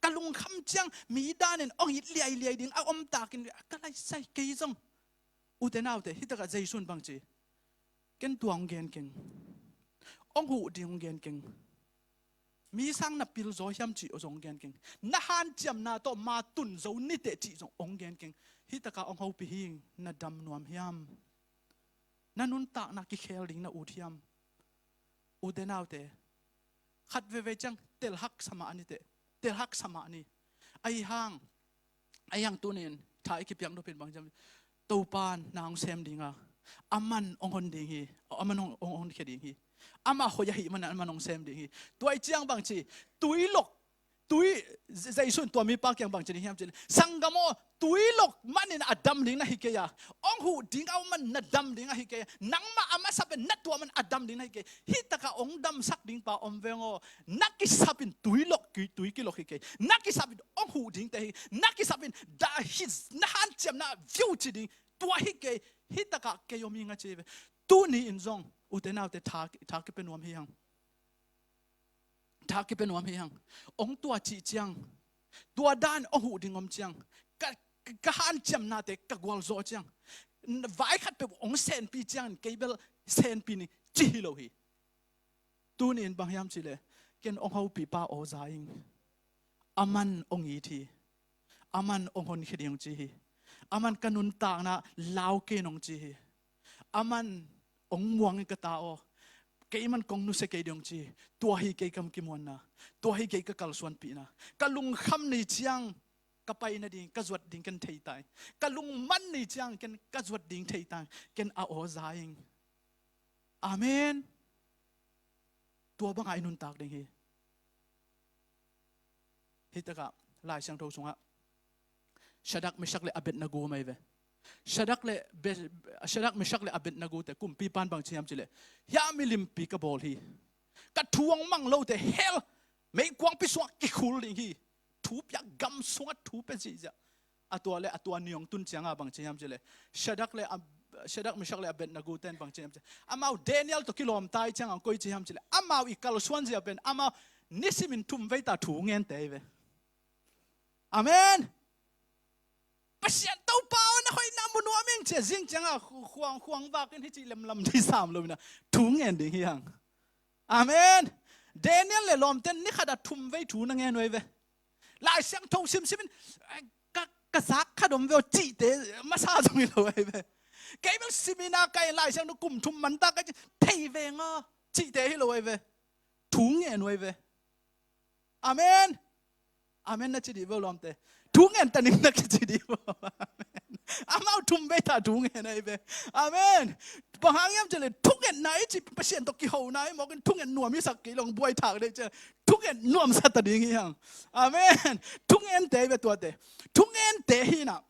Ka lungkham ciang mi danin ong it liailiai ding a om takin ka laisai kei zong. Ute naute, hih takah Jesu in bangci, ken tua ong gen keng. Ong huh ding ong gen keng. Mi sang na pil zaw hiam cih zong ong gen keng. Na hanciamna tawh ma tun zo niteh cih zong ong gen keng. Hih takah ong hopih hi ing, na dam nuam hiam? Na nuntakna kikhel ding na ut hiam? Ute naute, khat veivei ciang telhak sa mah ni teh, telhak sa mah ni. Ahi hang, ahi hang tunin tha i kipiak nopin bang ciang, Topa in na hong sem ding a, aman hong hon ding hi, aman hong, hong honkhia ding hi. Amah hoih ahih manin aman hong sem ding hi. Tua i ciang bangci, tuilok, tui, Jesu in tua mipa kiang bangci ding hiam cih leh, sanggam aw, tuilok manin a dam ding na hi kei a, ong huh ding a om manin na dam ding ahi kei a, nangmah a masa pen na tuah manin a dam ding na hi kei. Hih takah ong damsak ding pa om veng aw. Na kisapin tuilok, tui, tui kilok hi kei. Na kisapin ong huh dingte hi. Na kisapin dah hi, na hanciamna viu ci ding tua hi kei. Hih takah kei om ing a ci ve. Tuni in zong ute naute, tha, tha kipia nuam hi hang. Tha kipia nuam hi hang. Ong tua cih ciang, tua dan ong huh ding om ciang, ka, ka hanciamnate ka gualzawh ciang, vai khat peuh ong senpi ciangin kei bel senpi ni ci hi lo hi. Tuni in bang hiam cih leh, ken ong hopih pa aw za ing. Aman ong it hi. Aman ong honkhia ding ong ci hi. Aman ka nuntakna lau kei in ong ci hi. Aman ong muang in ka ta aw, kei man kong nusia kei ding ong ci hi. Tua hi kei ka kimuanna. Tua hi kei ka kalsuanpihna. Ka lungkham ni ciang ka pai nading, ka zuat ding ken thei ta ing. Ka lungman ni ciang ken ka zuat ding thei ta ing. Ken a aw za ing. Amen. Tua bangah i nuntak ding hi. Hih takah Lai Siangtho sungah Shadrach, Meshach le Abednego om hi ve. Shadrach le Be-, Shadrach, Meshach le Abednego te kumpipa in bangci hiam cih leh, hih milimpi ka bawl hi. Ka thu hong mang lote hell meikuangpi sungah kikhul ding hi. Thu piak, gam sungah thu pia zihziah. A tua le a tua ni hong tun ciangah bangci hiam cih leh, Shadrach le Ab-, Shadrach, Meshach le Abednego ten bangci hiam cih leh, amau Daniel tawh kilawm ta i ciangah koici hiam cih leh, amau i kalsuan zia pen amau nisimin thum vei ta thu ngente hi ve. Amen. Pasian Topa aw, na hoihna mu nuam ing ci a, zing ciangah khuang, khuang vakin hi cih lemlam ding sam lo inah thu ngen ding hi hang. Amen. Daniel le lawmten ni khatah thum vei thu na ngen uh ahi ve. Lai Siangtho simsim in, "Ka, ka zak khat om ve aw," cihte masa zong hi lo ahi ve. Kei bel seminar kai, Lai Siangtho kum thum man ta kai, thei veng aw cihte hi lo ahi ve. Thu ngen uh ahi ve. Amen. Amen na ci dih vo lawmte. Thu ngen ta ning na kici dih vo. Amen. Amau thum vei ta thu ngen ahi ve. Amen. Bang hang hiam cih leh thungetna i ci, Pasian tawh kihona i mawkin thunget nuam i sak kei lo, buai thak dei ci a, thunget nuamsa ta ding hi hang. Amen. Thungente ahi ve tuate. Thungente hi inah.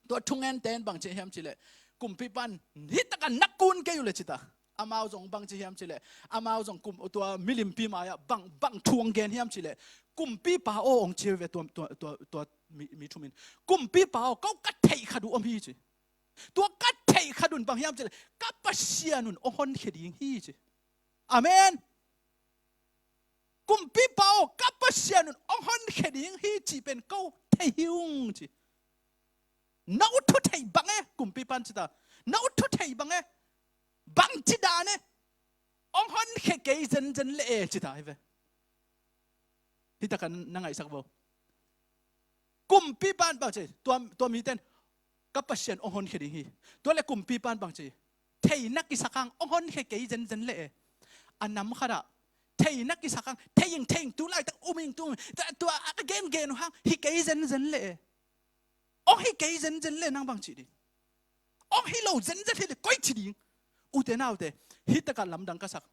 Tua thungente in bang ci hiam cih leh, kumpipa in hih takah na kun kei uh leh ci ta. Amau zong bang ci hiam cih leh, amau zong kum, tua milimpi mai-ah bang, bang thu hong gen hiam cih leh, kumpipa aw hong ci uh ve tua, tua, tua, tua mi, mi thum in. Kumpipa aw, ko ka theih khat uh om hi ci. Tua ka theih khat un bang hiam cih leh, ka Pasian un hong honkhia ding hi ci. Amen. Kumpipa aw, ka Pasian un hong honkhia ding hi cih pen ko thei hi ung ci. No thu thei bang e, kumpipa in ci ta. No thu thei bang e. Bangci dan e. Hong honkhia kei zenzen leh e ci ta hi ve. Hih takah na ngaihsak vo. Kumpipa in bang ci, tua, tua mite in, ka Pasian hong honkhia ding hi. Tua leh kumpipa in bang ci, thei na kisak hang, hong honkhia kei zenzen leh e. A nam khatah thei na kisak hang, thei ing, thei ing, tu laitak um ing, tu um ing, tua, tua a gengen uh hang hi kei zenzen leh e. Hong hi kei zenzen leh nang bang ci ding? Hong hi lo zenzen hi leh koi ci ding? Ute naute, hih takah lamdang ka sak.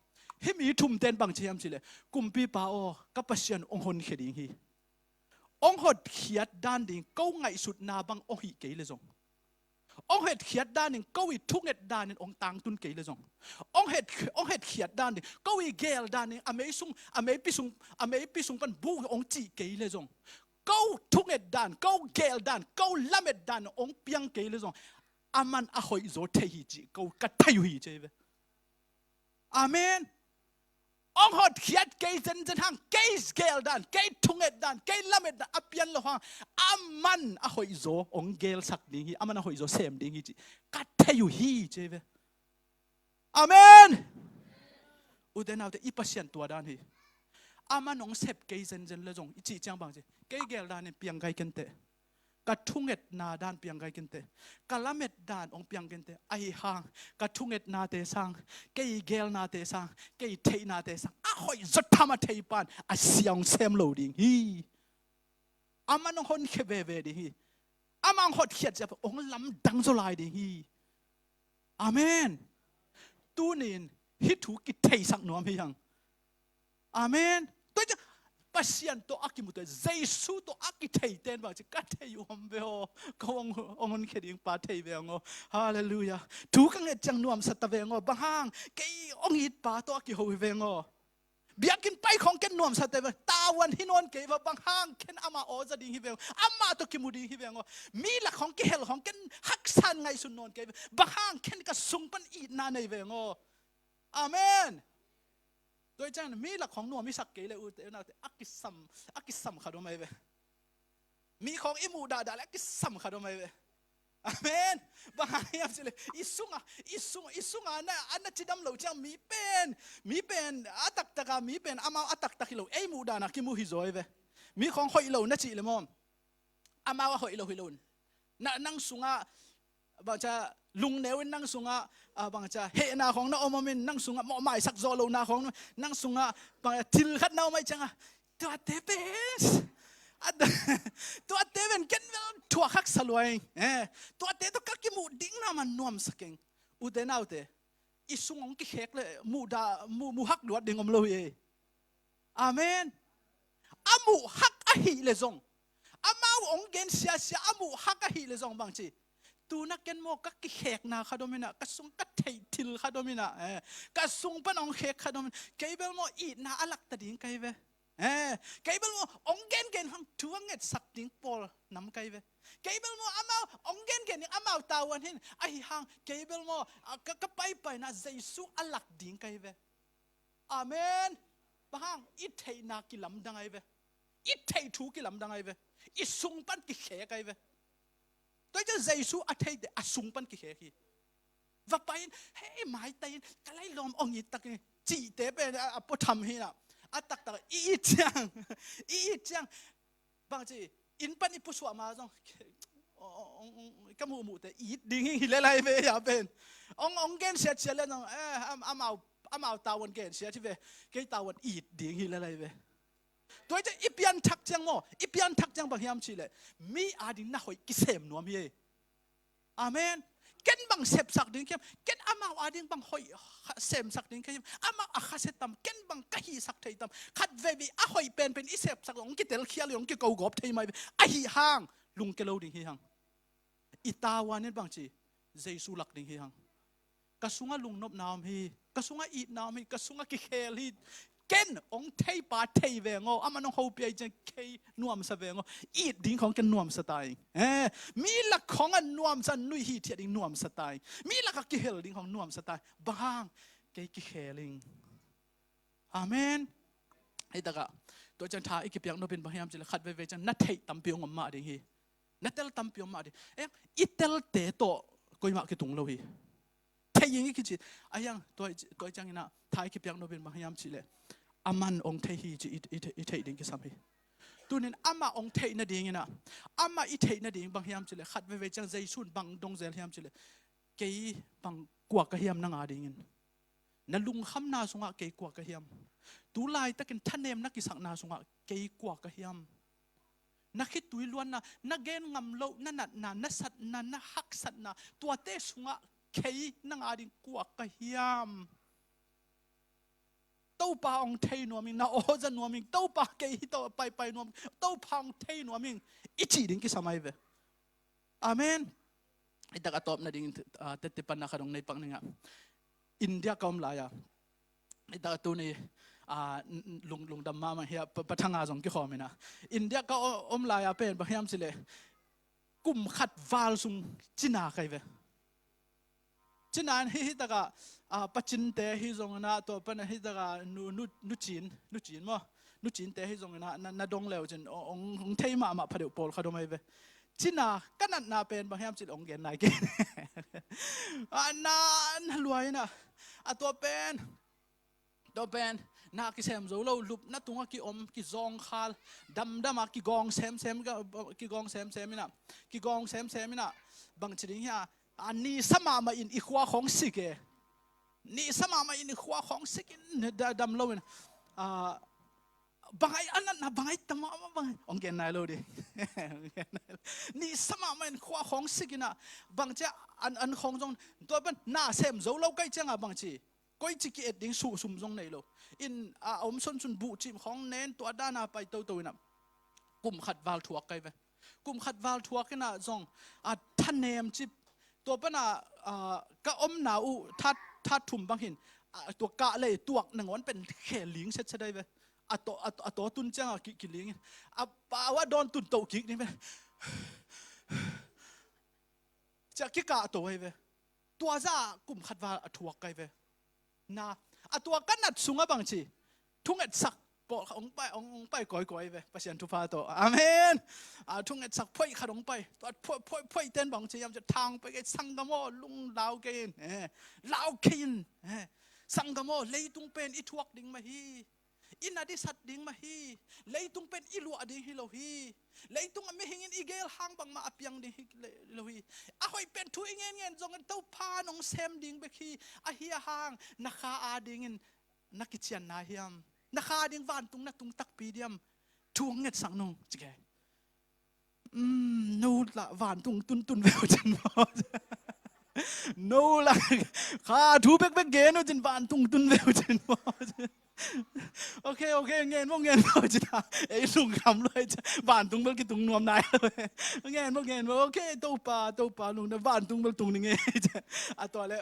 Hih mi thumte in bang ci hiam cih leh, kumpipa aw, ka Pasian hong honkhia ding hi. Hong hotkhiat dan ding, ko ngaihsutna bang hong hih kei leh zong, hong hotkhiat dan ding, ko i thunget dan in hong tangtun kei leh zong, hong het, hong hotkhiat dan ding, ko i geel dan ding, a mei sung, a meipi sung, a meipi sung pan bu hong cih kei leh zong, ko thunget dan, ko geel dan, ko lamet dan hong piang kei leh zong, aman a hoihzaw thei hi cih ko ka thei uh hi ci hi ve. Amen. Hong hotkhiat kei zenzen hang, kei geel dan, kei thunget dan, kei lamet dan a pian loh hang, aman a hoihzaw hong geelsak ding hi, aman a hoihzaw sem ding hi cih ka thei uh hi ci hi ve. Amen. Ute naute, i Pasian tua dan hi. Aman hong sep kei zenzen leh zong i cih ciang bang ci, kei geel dan in piang kai kenteh. Ka thungetna dan piang kai kenteh. Ka lamet dan hong piang kenteh. Ahi hang, ka thungetnate sang, kei geelnate sang, kei theihnate sang, a hoihzaw tham a theipa in a sia hong sem lo ding hi. Aman hong honkhia veve ding hi. Amah hong hotkhiat ciang hong lamdang zaw lai ding hi. Amen. Tuni-in hih thu kitheisak nuam hi hang. Amen. Tua hi ciang Pasian tawh a kimu, tua Jesu tawh a kitheite in bang ci, ka thei uh om ve aw. Ko hong, hong honkhia ding pa thei veng aw. Halleluiah. Thu ka nget ciang nuamsa ta veng aw. Bang hang, kei hong it pa tawh a kiho hi veng aw. Biakinn pai khawng ken nuamsa ta veng. Tavuan hi nawn kei va, bang hang ken amah aw za ding hi veng aw. Amah tawh kimu ding hi veng aw. Mi lak khawng kihel khawng ken haksa in ngaihsun nawn kei va, bang hang ken ka sung pan itna nei veng aw. Amen. Tua hi ciang mi lak khawng nuam i sak kei leh ute naute, a kisam, a kisam khat om ahi ve. Mi khawng i muh dahdah leh a kisam khat om ahi ve. Amen. Bang hang hiam cih leh i sungah, i sung, i sungah na, a na cidam loh ciang mi pen, mi pen a taktak a, mi pen amau a taktak hi lo, ei muh dan a kimu hi zaw ahi ve. Mi khawng hoih lo na cih leh maw, amau a hoih lo hi lo. Na, nang sungah bangcia lungneu in, nang sungah, ah, bangcia hehna khawng na om om in, nang sungah mawhmaisak zawh lohna khawng, nang sungah bangcia thil khat na om ahih ciangah, tuate pen, a, tuate pen ken bel thuak haksa lua ing. Eh, tuate tawh ka kimuh ding na man nuamsa keng. Ute naute, i sung hong kikhek leh muh dah, muh, muh hak luat ding om lo hi. Amen. A muh hak ahih leh zong, amau hong gen siasia a muh hak ahih leh zong bang ci, tu-in ah ken maw ka kikhekna khat om in ah, ka sung ka theih thil khat om in ah, eh, ka sung pan hong khek khat om in, kei bel maw itna a lak ta ding ka hi ve. Eh, kei bel maw hong gengen hang thu a ngetsak ding pawl nam ka hi ve. Kei bel maw amau hong gengen ding amau tavuan hi in, ahi hang kei bel maw, ah, ka, ka paipaina Jesu a lak ding ka hi ve. Amen. Bang hang, i theihna kilamdang ahi ve. I theih thu kilamdang ahi ve. I sung pan kikhek ahi ve. Tua ciang Jesu a theite a sung pan kikhek hi. Va pai in, hei, maitai in, ka lailawm ong it tak in, cihte pen a, a puatham hi na. A taktak i it ciang, i it ciang. Bangci, inn pan i pusuah ma zong, ong, ong, ong, ka muhmuhte it ding hi, hi le lai ve a pen. Ong, ong gensiat siat le zong, eh, am, amau, amau tavuan gensiat hi ve, kei tavuan it ding hi le lai ve. Tua i ciang i pianthak ciang maw, i pianthak ciang bang hiam cihleh, mi ading na hoih kisem nuam hi. Amen. Ken bang sepsak ding ka hiam, ken amau ading bang hoih semsak ding ka hiam, amau a khasia tam, ken bang ka hihsak thei tam, khat veivei a hoih penpen i sepsak zong kitel khial zong kiko gawp thei mai ve. Ahi hang, lungke lo ding hi hang. I tavuan in bangci, Jesu lak ding hi hang. Ka sungah lungnopna om hi, ka sungah itna om hi, ka sungah kikhel hi. Ken ong theipa thei veng aw, aman ong hopih a i ciang kei nuamsa veng aw. It ding khawng ken nuamsa ta ing. Eh, mi lak khawngah nuamsa, nuih hithiat ding nuamsa ta ing. Mi lakah kihel ding khawng nuamsa ta ing. Bang hang, kei kikhel ing. Amen. Hei takah, tua ciang tha i kipiak nopin bang hiam cihleh khat veivei ciang na theih tampi ong om mah ding hi. Na tel tampi om mah ding. Eh, i telte tawh koimah kitung lo hi. Thei ing i kici. A hiang, tua, tua ciang inah, tha i kipiak nopin bang hiam cihleh, aman ong thei hi ci i, i, i theih ding kisam hi. Tunin amah ong theih nading inah, amah i theih nading bang hiam cihleh, khat veivei ciang Jesu in bang dong zel hiam cihleh, kei bang kua ka hiam nang adingin. Na lungkhamna sungah kei kua ka hiam. Tu laitakin thanem na kisakna sungah kei kua ka hiam. Na khitui luanna, na gen ngam loh, na natna, na satna, na haksatna, tuate sungah kei nang ading kua ka hiam. Topa ong thei nuam ing, na aw za nuam ing, Topa kei hi tawh paipai nuam, Topa ong thei nuam ing, i cih ding kisam ahi ve. Amen. I tak a tawp nading, ah, tette panna khat ong nei pak ning ah. India ka om lai-a. I tak a tuni, ah, n-, n-, lung, lungdam mahmah hi a, pa, pathanga zong kikhawm inah. India ka o-, om lai-a pen, bang hiam cihleh. Kum khat val sung Cina ka hi ve. Cina in hih, hih takah, ah, Pa Cinte hi zong inah, tua pan hih takah nu, nu, Nu Cin, Nu Cin maw? Nu Cinte hi zong inah, na, na dong leu cin, ong, ong, ong thei mahmah pha deuh pawlkhat om ahi ve. Cina, ka natna pen, bang hiam cihleh ong gen nai kei. Ah, na, na luai inah. A tua pen, tua pen, na kisem zo lo, lupna tungah kiom, kizawngkhal, damdam a, kigawng semsem, kigawng semsem inah, kigawng semsem inah, bangci ding hia, a, nisa mahmah in i khua khawng sik e. Nisa mahmah in i khua khawng sik in, da-, dam lo in, a, bang ai a natna, bang ai tam a, bang ai, ong gen nai lo ding. Nisa mahmah in khua khawng sik inah, bangci a, an, an khawng zong, tua pan, na sem zo lo ka hih ciangah bangci. Koici ki-et ding suhsum zong nei lo. In, a, a om sunsun buhcim khawng nen tua dana pai toto inah. Kum khat val thuak ka hi ve. Kum khat val thuak inah zong, a, thanem cip. Tua panah, a, ka omna uh that, that thum bang hin. A, tua kah lei tuak nangawn pen khe ling setset ahi ve. A taw, a, a taw tun ciangah ki, kiling in. A pau a dawn tun toh kik ding ve. Ciah kikah to ahi ve. Tua zah kum khat val a thuak ka hi ve. Na, a tua ka nat sungah bangci, thungetsak pawh ong pai, ong, ong pai kawikawi ve, Pasian thupha tawh. Amen. A thungetsak phoih khat ong pai. Tua phoih, phoih, phoih ten bangci hiam ciah thang pai kei, sanggam aw, lunglau kei in. Eh, lau kei in. Eh, sanggam aw, leitung pen i thuak ding mah hi. I nat i sat ding mah hi. Leitung pen i luah ding hi lo hi. Leitung a mihing in i geel hang bangmah a piang ding hi lo hi. A hoih pen thu i ngenngen zongin Topa nong sem ding bek hi. Ahi a hang, na kha adingin na kician na hiam? Na kha ading vantung na tung takpi diam? Thu hong ngetsak nung, ci kei. Um, no lah vantung tuntun ve uh cin maw? No lah, kha thu bekbek gen uh cin vantung tun ve uh cin maw? Ok, ok, ngen maw, ngen maw cin a. Ei lungkham luai cin, vantung bel kitung nuam nai lo. Ngen maw, ngen maw, ok, Topa, Topa, lungdam, vantung bel tung ning ei. A tua le,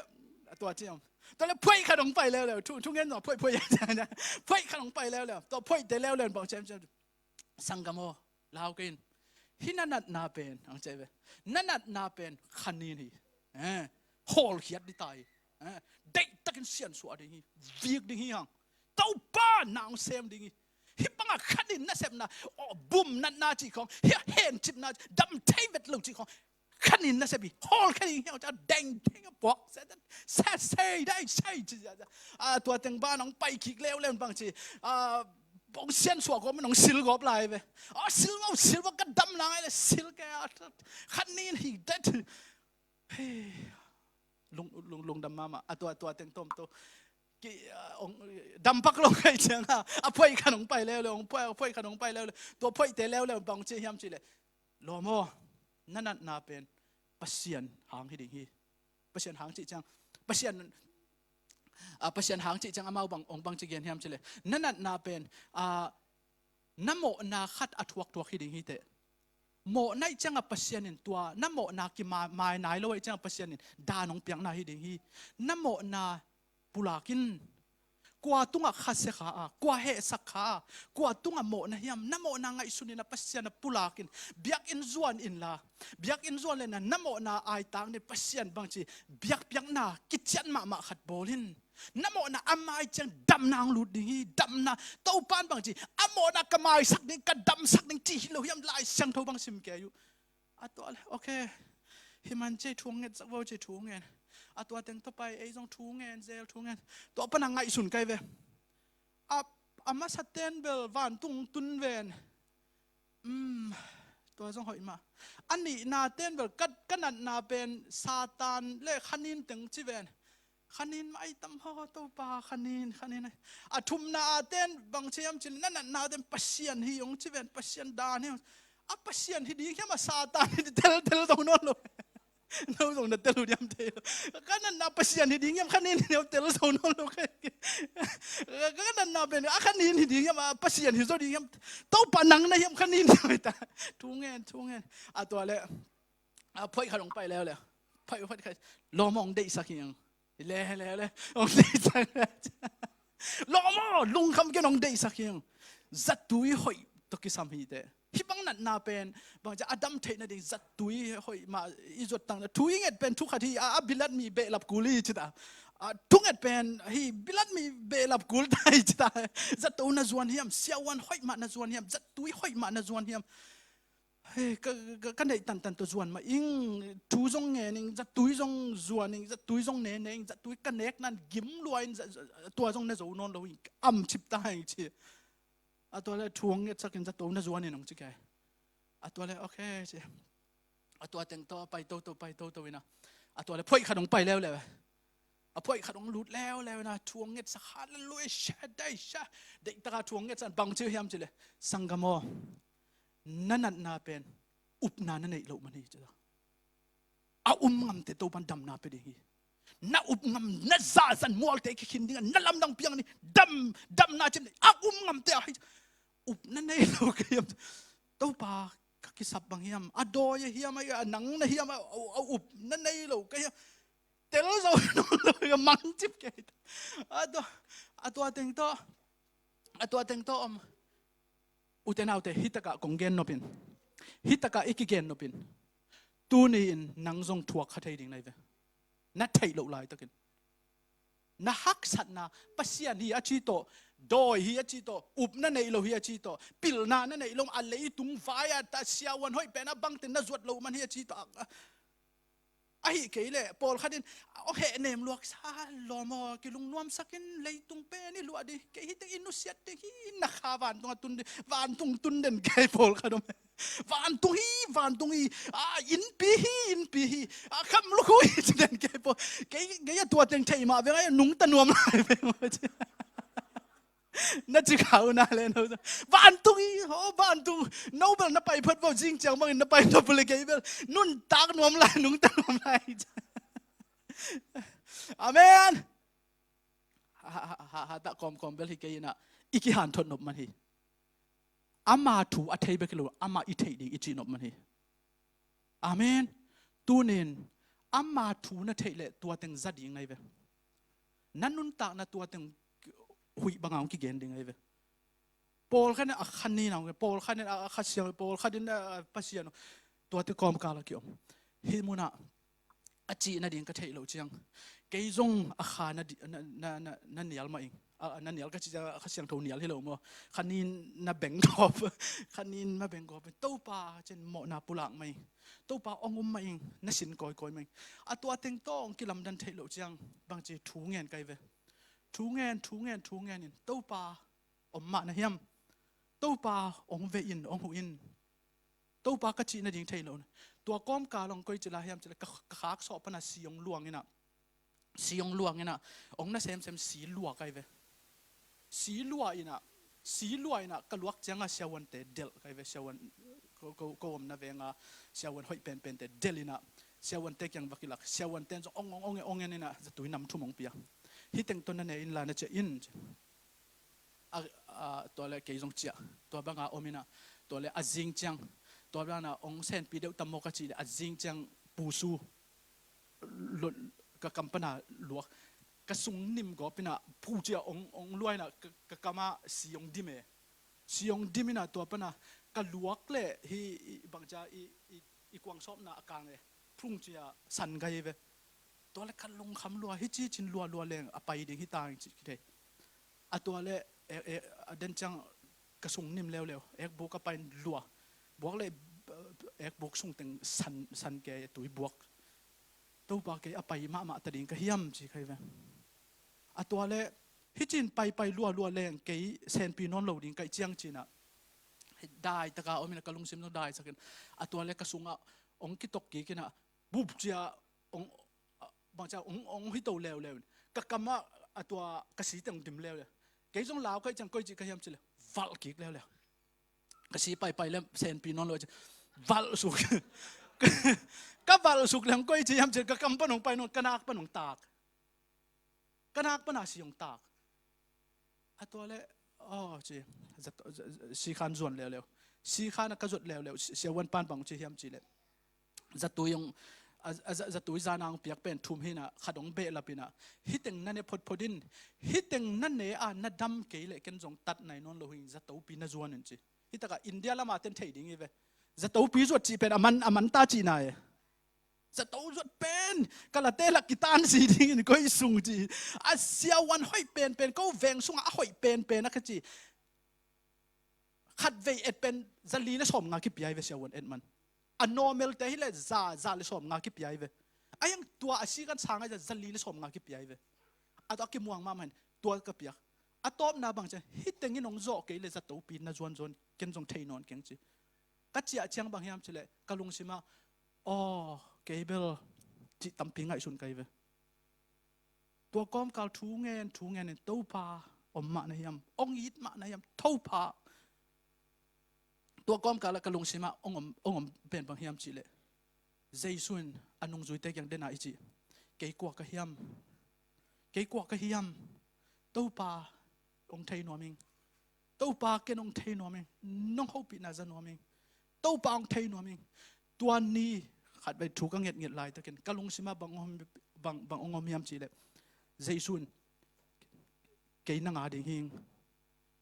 a tua ciam. Tua le phoih khat hong pai leuleu, thu, thu ngen maw, phoih, phoih. Phoih khat hong pai leuleu, tua phoih te leuleu, bang ciam, ciam. Sanggam aw, lau kei in. Hih na natna pen, ang ci ve. Na natna pen khanin hi. Eh, hawlkhiat ding ta hi. Eh, deihtakin siansuah ding hi. Vik ding hi hang. Topa na hong sem ding hi. Hih bangah khanin nasepna, aw, bum natna cih khawng, hih hencipna, dam thei vet lo cih khawng, kha Nin na sepi hol khe ding hiau ca deng theng a puak se se dai sei ci a tua teng ban hong pai kik leuleu bang ci a bong sian suak om nong sil gop lai ve. A sil mau sil mau ka dam nang ai le sil ke a khan nin hi det. Hei, lung lung lungdam mama a tua tua teng tom to ki a ong dam pak lo kai ciang a a phoi khan hong pai leuleu hong phoi phoi khan hong pai leuleu tua phoi te leuleu bang ci hiam ci le. Lawm aw, na natna pen Pasian hang hi ding hi. Pasian hang cih ciang Pasian a Pasian hang cih ciang amau bang ong bang ci gen hiam ci le na natna pen a na mawhna khat a thuaktuak hi ding hi teh. Mawhna ih ciang a Pasian in tua na mawhna kimai nai lo ih ciang a Pasian in dan ong piakna hi ding hi. Na mawhna pulak in. Kua tungah khasia kha a kua hehsak kha a kua tungah mawhna hiam na mawhna ngaihsun in a Pasian a pulak in. Biakinn zuan inla biakinn zuan le na na mawhna aitak ni Pasian bangci biakpiakna kician mahmah khat bawl in. Na mawhna a mai ciang damna ang lut ding hi. Damna Topan bangci a mawhna ka maisak ding ka damsak ding ci hi lo hiam Lai Siangtho bang sim kei uh. A tua le okay. Hi man ci thu nget sak vo ci thu ngen. A tua teng tua pai ei zong thu ngen zel thu ngen. Tua pana ngaihsun kai ve. A a masa ten bel vantung tun ven. Um, tua zong hoih mah. A nihna ten bel ka ka natna pen Satan le khanin teng ci ven. Khanin mah ai tam haw Topa khanin khanin ai. A thumna a ten bang ciam cin na natna ten Pasian hi ong ci ven Pasian dan hi ong. A Pasian hi ding hiam a Satan hi tel tel zo nawn lo. No zong na tel uh diam thei lo. Ka natna Pasian hi ding hiam khanin hi tel zo nawn lo. Ka natna pen a khanin hi ding hiam a Pasian hi zo ding hiam. Topa nang na hiam khanin hi ta. Thu ngen thu ngen. A tua le a phoih khat ong pai leu le. Phoih phoih khat lawm ong deihsak hi ang. Le le le ong deihsak. Lawm aw lungkham ken ong deihsak hi ang. Zattui hoih tawh kisam hi te. Hi bang natna pen bang cia a dam theih nading zattui hoih mah i zuat tang na thu i nget pen thu khat hi a a bilat mi behlap kul hi ci ta. A thu nget pen hi bilat mi behlap kul ta hi ci ta. Zatto na zuan hiam siavuan hoih mah na zuan hiam zattui hoih mah na zuan hiam. Hei, ka, ka, ka neih tantan tawh zuan mah ing. Thu zong ngen ing zattui zong zuan ing zattui zong nene ing zattui ka nek nan gim lua in za- za- tua zong na zo nawn lo ing am cip ta ing ci. A tua le thu hong ngetsak in zato na zuan in hong ci kei. A tua le okay ci. A tua teng to pai toto pai toto ina. A tua le phoih khat hong pai leuleu. A phoih khat hong lut leuleu ina thu hong ngetsak halleluia sha dai sha. Deihtaka thu hong ngetsak bang ci hiam ci le sanggam aw. Na natna pen upna na neih loh man hi ci ta. A um ngamte Topan damna pia ding hi. Na up ngam na zahzan mualte kikhin ding a na lamdang piang ni dam damna cim ni a um ngamte a hi. Upna nei lo ka hiam. Topa ka kisap bang hiam a dawi a hiam a nang na hiam a up na nei lo ka hiam. Tel zo lo ka mang cip kei. A tua a tua teng to a tua teng to om. Ute naute hitakah kong gen nopin hitakah i kigen nopin tuni-in nang zong thuak kha thei ding nai ve. Na theih loh laitakin na haksatna Pasian hi a ci tawh dawi hi a ci tawh upna neih lo hi a ci tawh pilna na neih lo a leitung vai a ta siavuan hoih pen a bangte na zuat loh man hi a ci tawh. Ahi kei leh pawlkhat in aw heh nem luak sa lawm aw kilungnuamsak in leitung pen i luah ding kei hi teng i nusiat ding hi na kha vantung a tun ding vantung tun den kei pawlkhat om. Vantung hi vantung hi a innpi hi innpi hi a kham lukhu hi ci den kei pawl kei kei a tua teng thei mah veng a nungta nuam lai veng aw ci. Na ci kha uh na le no vantung hi ho vantung no bel na pai phot vo zing ciang bangin na pai nop le kei bel nuntak nuam lai nungta nuam lai. Amen. Hatah kawmkawm bel hi kei inah i kihanthot nop man hi. Ama thu a thei bek hi lo ama i theih ding i cih nop man hi. Amen. Tunin ama thu na theih leh tua teng za ding nai ve. Na nuntakna tua teng huih banga hong kigen ding nai ve. Pawlkhat in a khan ni nang pawlkhat in a kha siang pawlkhat in a pasian tuate kawmkal a kiom. Hih munah a cih nading ka theih loh ciang kei zong a kha na di- na- na- na- na nial mah ing. A, na nial ka cih ciang, Kha Siangtho nial hi lo maw. Kha nin na beng gawp, kha nin na beng gawp. Topa cin mawhna pulak mah ing. Topa ong um mah ing, na sin kawikawi mah ing. A tua teng tawh ong kilamdan theih loh ciang, bangci thu ngen kai ve. Thu ngen, thu ngen, thu ngen in. Topa om mah na hiam. Topa ong ve in, ong huh in. Topa ka cih nading thei lo. Tua kawmkal ong koi ci lai hiam cih leh ka, ka khak sawh pana si ong luang inah. Si ong luang inah. Ong na semsem si lua kai ve. Si lua inah. Si lua inah ka luak cianga siavuante delh kai ve. Siavuan ko, ko, ko omna venga siavuan hoih penpente delh inah. Siavuante kiang va kilak. Siavuante zong ong, ong, ong, ong en inah. Zatui nam thum ong pia. Hih teng tawh na ne inla na ciah in. A, a, tua le kei zong ciah. Tua banga om inah. Tua le a zing ciang. Tua banga ong senpi deuh tam maw ka cih le a zing ciang pusu. Lo, ka kam pana luak. Ka sung nim gawp inah pucia ong, ong lua inah ka, ka kama si ong dim e. Si ong dim inah tua pana ka luak le hi, i, bangcia i, i, i kuang sawpna a kang e. Phung cia san gai ve. Tua le ka lungkham lua, hi ci cin lua lua leng a pai ding hi tang ci kithei. A tua le, e, e, a den ciang ka sung nim leuleu, ekbuk a pai lua. Buak le, e, ekbuk sung teng san, san kei tui buak. Topa kei a pai mahmah ta ding ka hiam ci kai ve. A tua le, hi cin pai pai lua lua leng kei senpi nawn lo ding kai ciang cinah. Dai taka om inah ka lungsim zong dai sakin. A tua le ka sungah ong kitok kik inah. Bup cia ong, a, bangcia ong, ong hi to leuleu in. Ka kamah a tua ka si teng dim leuleu. Kei zong lau kai ciang koi cih ka hiam cih le. Valh kik leuleu. Ka si paipai le senpi nawn lo ci. Valh suk. Ka valh suk le ong koi cih hiam cih le. Ka kam pan ong pai nawn, ka nak pan ong tak. Ka nak pana si ong tak. A tua le, aw, ci, zat-, z-, z-, sikhan zuan leuleu. Sikhan a ka zuat leuleu, si-, siavuan pan bang ci hiam ci le. Zatui ong, a, a, za-, zatui zana ong piak pen thum hinah, khat ong behlap inah. Hi teng na ne photphot in, hi teng na ne a na dam kei le ken zong tat nai nawn lo hi, zatopi na zuan in ci. Hi taka India lama ten thei ding hi ve. Zatopi zuat cih pen a man, a man ta cihna e. Zato zuat pen, ka late lak kitan si dingin koi sung ci. A siavuan hoih penpen, ko veng sungah a hoih penpen a ka ci. Khatvei et pen, za li le sawm nga kipia hi ve siavuan et man. A normal te hi le za, za le sawm nga kipia hi ve. A hiang tua a si kan sang a za, za li le sawm nga kipia hi ve. A tua a kimuang mahmah in, tua ka piak. A tawpna bang ciang, hi tengin ong zawh kei le zatopi na zuanzuan, ken zong thei nawn keng ci. Ka ciah ciang bang hiam ci le, ka lungsimah, aw, kei bel, cih tampi ngaihsun kai ve. Tua kawmkal thu ngen, thu ngen in Topa om mah na hiam, ong it mah na hiam, Topa. Tua kawmkal ah ka lungsimah ong om, ong om pen bang hiam cih leh, Jesu in a nungzuite kiang den a i cih, kei kua ka hiam, kei kua ka hiam, Topa ong thei nuam ing. Topa ken ong thei nuam ing, nong hopihna za nuam ing, Topa ong thei nuam ing. Tua ni khatvei thu ka ngetnget laitakin ka lungsimah bang ong om, bang, bang ong om hiam cih leh, Jesu in kei nang a ding hi ing,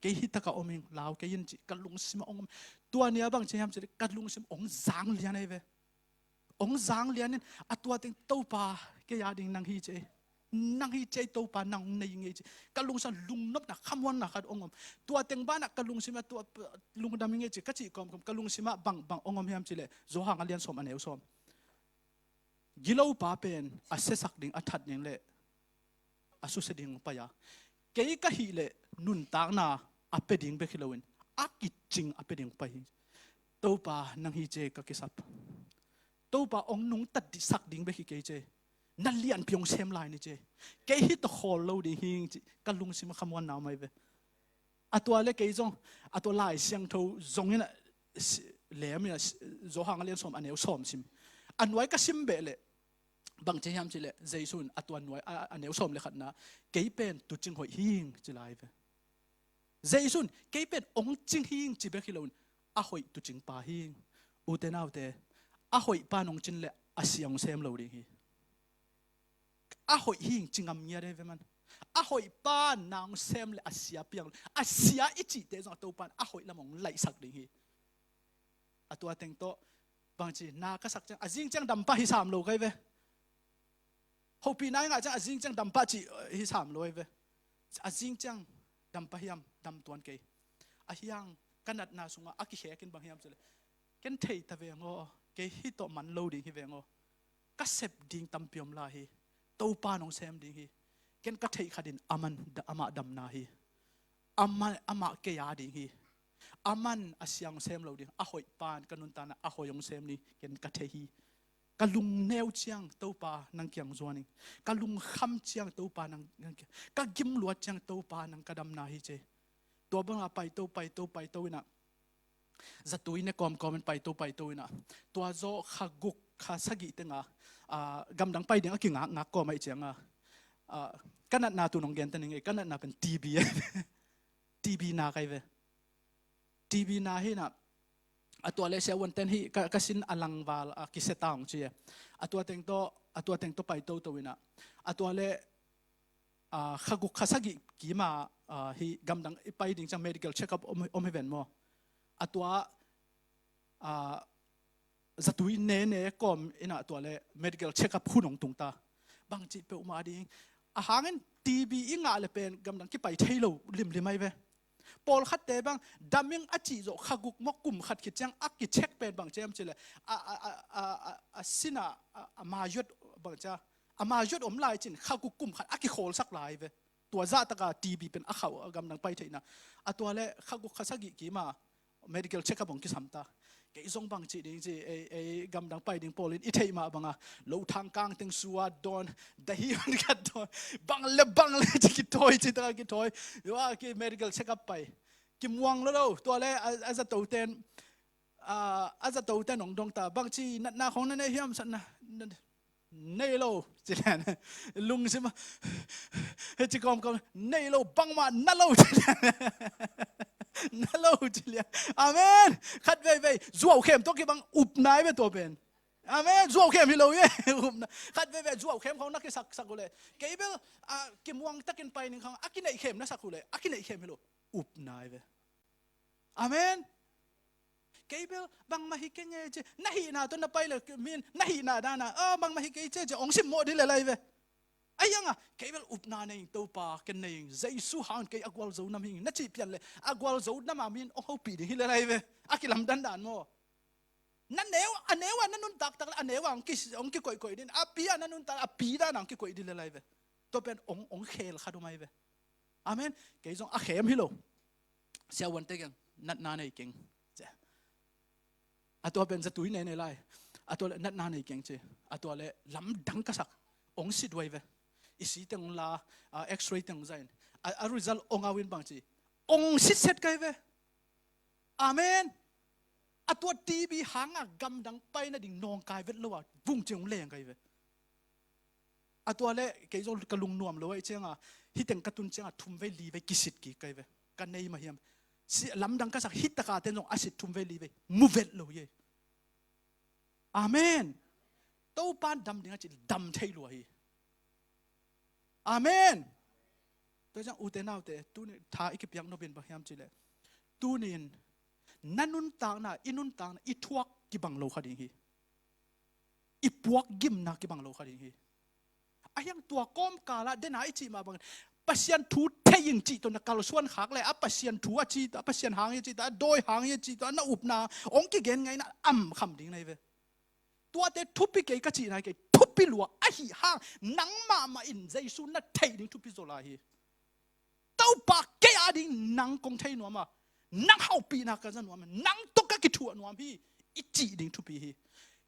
kei hi taka om ing, lau kei in cih ka lungsimah ong om. Tua ni a bang ci hiam cih leh ka lungsim ong zang lian ahi ve. Ong zang lian in a tua teng Topa kei a ding nang hi ci ei. Nang hi ci ei Topa nang nei ing ei ci. Ka lungsim lungnopna khamuanna khat ong om. Tua teng banah ka lungsim a tua lungdam ing ei ci. Ka cih kawmkawm ka lungsimah bang, bang ong om hiam cih leh Johan a lian sawm a neu sawm. Gilopa pen a siasak ding a that ding leh a susia ding pai a. Kei ka hih leh nuntakna a pia ding bek hi loin a kicing a pia ding pai hi. Topa nang hi ci ei ka kisap. Topa ong nungta dih sak ding bek hi kei ci ei. Na lianpi ong sem lai ni ci ei. Kei hi tawh khawl lo ding hi ing cih ka lungsim a khamuanna om ahi ve. A tua leh kei zong, a tua Lai Siangtho zong in a, si-, lem in a, si-, Johan a lian sawm a neu sawm sim. A nuai ka sim beh leh, bang ci hiam cih leh, Jesu in a tua nuai a, a neu sawm leh khatna, kei pen tuucing hoih hi ing ci lai ve. Jesu in kei pen ong cing hi ing ci bek hi loin, a hoih tuucing pa hi ing. Ute naute, a hoih pan ong cin leh a sia ong sem lo ding hi. A hoih hi ing ci ngam ngiat ahi ve man. A hoih pan na ong sem leh a sia piang lo. A sia i cihte zong a Topa in a hoih lam ong laihsak ding hi. A tua teng tawh, bang ci, na ka sak ciang, a zing ciang dam pah hi sam lo kai ve. Hopihna i ngah ciang a zing ciang dam pah cih, eh, hi sam lo ahi ve. A zing ciang dam pah hiam? Dam tuan kei. Ahi hang ka natna sungah a kikhek in bang hiam cileh, ken thei ta veng aw, kei hih tawh man lo ding hi veng aw. Ka sep ding tampi om lai hi. Topa nong sem ding hi. Ken ka theih khat in aman, amah damna hi. Amah, amah kei a ding hi. Aman a sia hong sem lo ding. A hoih pan ka nuntakna a hoih hong sem ni ken ka thei hi. Ka lungneu ciang Topa nang kiang zuan ing. Ka lungkham ciang Topa nang, nang kiang. Ka gimluat ciang Topa nang ka damna hi ci. Tua banga paito, paito, paito inah, zatui ne kawmkawm in paito, paito inah, tua zawh kha guk kha sagih tenga, ah, gamdang pai ding a kingak ngak kawm aih cianga, ah, ka natna tu nong genta ning ei, ka natna pen T B, T B na kai ve. T B na hi inah, a tua le siavuanten hi ka, ka sin a langval a kisia ta hong ci e. A tua teng tawh, a tua teng tawh pai toto inah, a tua le, ah, kha guk kha sagih kima, ah, hi gamdang i pai ding ciang medical check-up om, om hi ven maw. A tua, ah, zatui nene kawm inah tua le medical check-up hun hong tung ta. Bang cih peuhmah ding. A hangin T B i ngah le pen gamdang kipai thei lo limlim ahi ve. Pawlkhatte bang daming a cih zawh kha guk maw kum khat khit ciang a kicheck pen bang ciam cileh, a, a, a sinah, a, a mayot bang cia, a mayot om lai cin kha guk kum khat a kikhawlsak lai ve. Tua zah taka T B pen a khauh a gamdang pai theihna. A tua le kha guk kha sagih kima medical check-up hong kisam ta. Kei zong bang cih ding ci, ei, ei gamdang pai ding pawl in i theih mah banga lo thang kang teng sua dawn, dahi hon khat dawn, bang le bang le ci kithawi, ci taka kithawi. Tua ki medical check-up pai. Kimuang lo lo, tua le a, a zatoten, a, a zatoten hong dong ta. Bang ci natna khong na nei hiam satna. Nei lo, ci lian. Lungsim a, hei ci kawmkawm, nei lo, bangmah na lo, ci lian. Na lo, ci lian. Amen. Khat veivei zuau khem tawh kibang upna ahi ve tua pen. Amen. Zuau khem hi lo e. Upna. Khat veivei zuau khem khong na kisaksak uh le, kei bel, ah, kimuang takin pai ning khong a kineih khem na sak uh le, a kineih khem hi lo. Upna ahi ve. Amen. Kei bel bangmah hi keng e ci, na hihna tawh na pai le min na hihna dana, ah, bangmah hi kei ci ci hong simmawh dih le lai ve. Ahi hanga kei bel upna nei ing, Topa ken nei ing, Jesu hangin kei a gualzo nam hi ing na cih pian le, a gualzo nama min hong hopih ding hi le lai ve. A kilamdan dan maw. Na neu, a neu a na nuntak tak le a neu a hong ki, hong kikoihkoih din, a pi a na nuntak a pi dana hong kikoih dih le lai ve. Tua pen hong, hong khel khat om ahi ve. Amen. Kei zong a khem hi lo. Siavuante kiang natna nei keng ci. A tua pen zatui nei nei lai. A tua le natna nei keng ci. A tua le lamdang ka sak. Hong sit uh ahi ve. I si teng hong la, ah, X-ray teng hong za in. A, a result hong au in bang ci. Hong sitset ka hi ve. Amen. A tua T B hanga gamdang pai nading nawngkai vet lo a vung ciang hong leng ka hi ve. A tua le kei zong ka lungnuam lo ahi cianga, hih teng ka tun cianga thumvei livei kisit kik ka hi ve. Ka nei mah hiam. Si, lamdang ka sak hih taka ten zong a sit thumvei livei mu vet lo hi. Amen. Topa in dam ding a cih dam thei lua hi. Amen. Tua ciang ute naute, tuni tha i kipiak nopin bang hiam cileh, tunin na nuntakna, i nuntakna, i thuak kibang lo kha ding hi. I puak gimna kibang lo kha ding hi. A hiang tua kawmkalah dena i cih mah bangin Pasian thu thei ing cih tawh na kalsuan khak le, a Pasian thu a cih tawh, a Pasian hang hi a cih tawh, a dawi hang hi a cih tawh, a na upna hong kigen ngaihna am kham ding na hi ve. Tuate thupi kei ka cihna hi kei, thupi lua ahi hang nang mahmah in Jesu na theih ding thupi zaw lai hi. Topa kei a ding nang kong thei nuam a, nang haupihna ka za nuam a, nang tawh ka kithuah nuam hi, i cih ding thupi hi.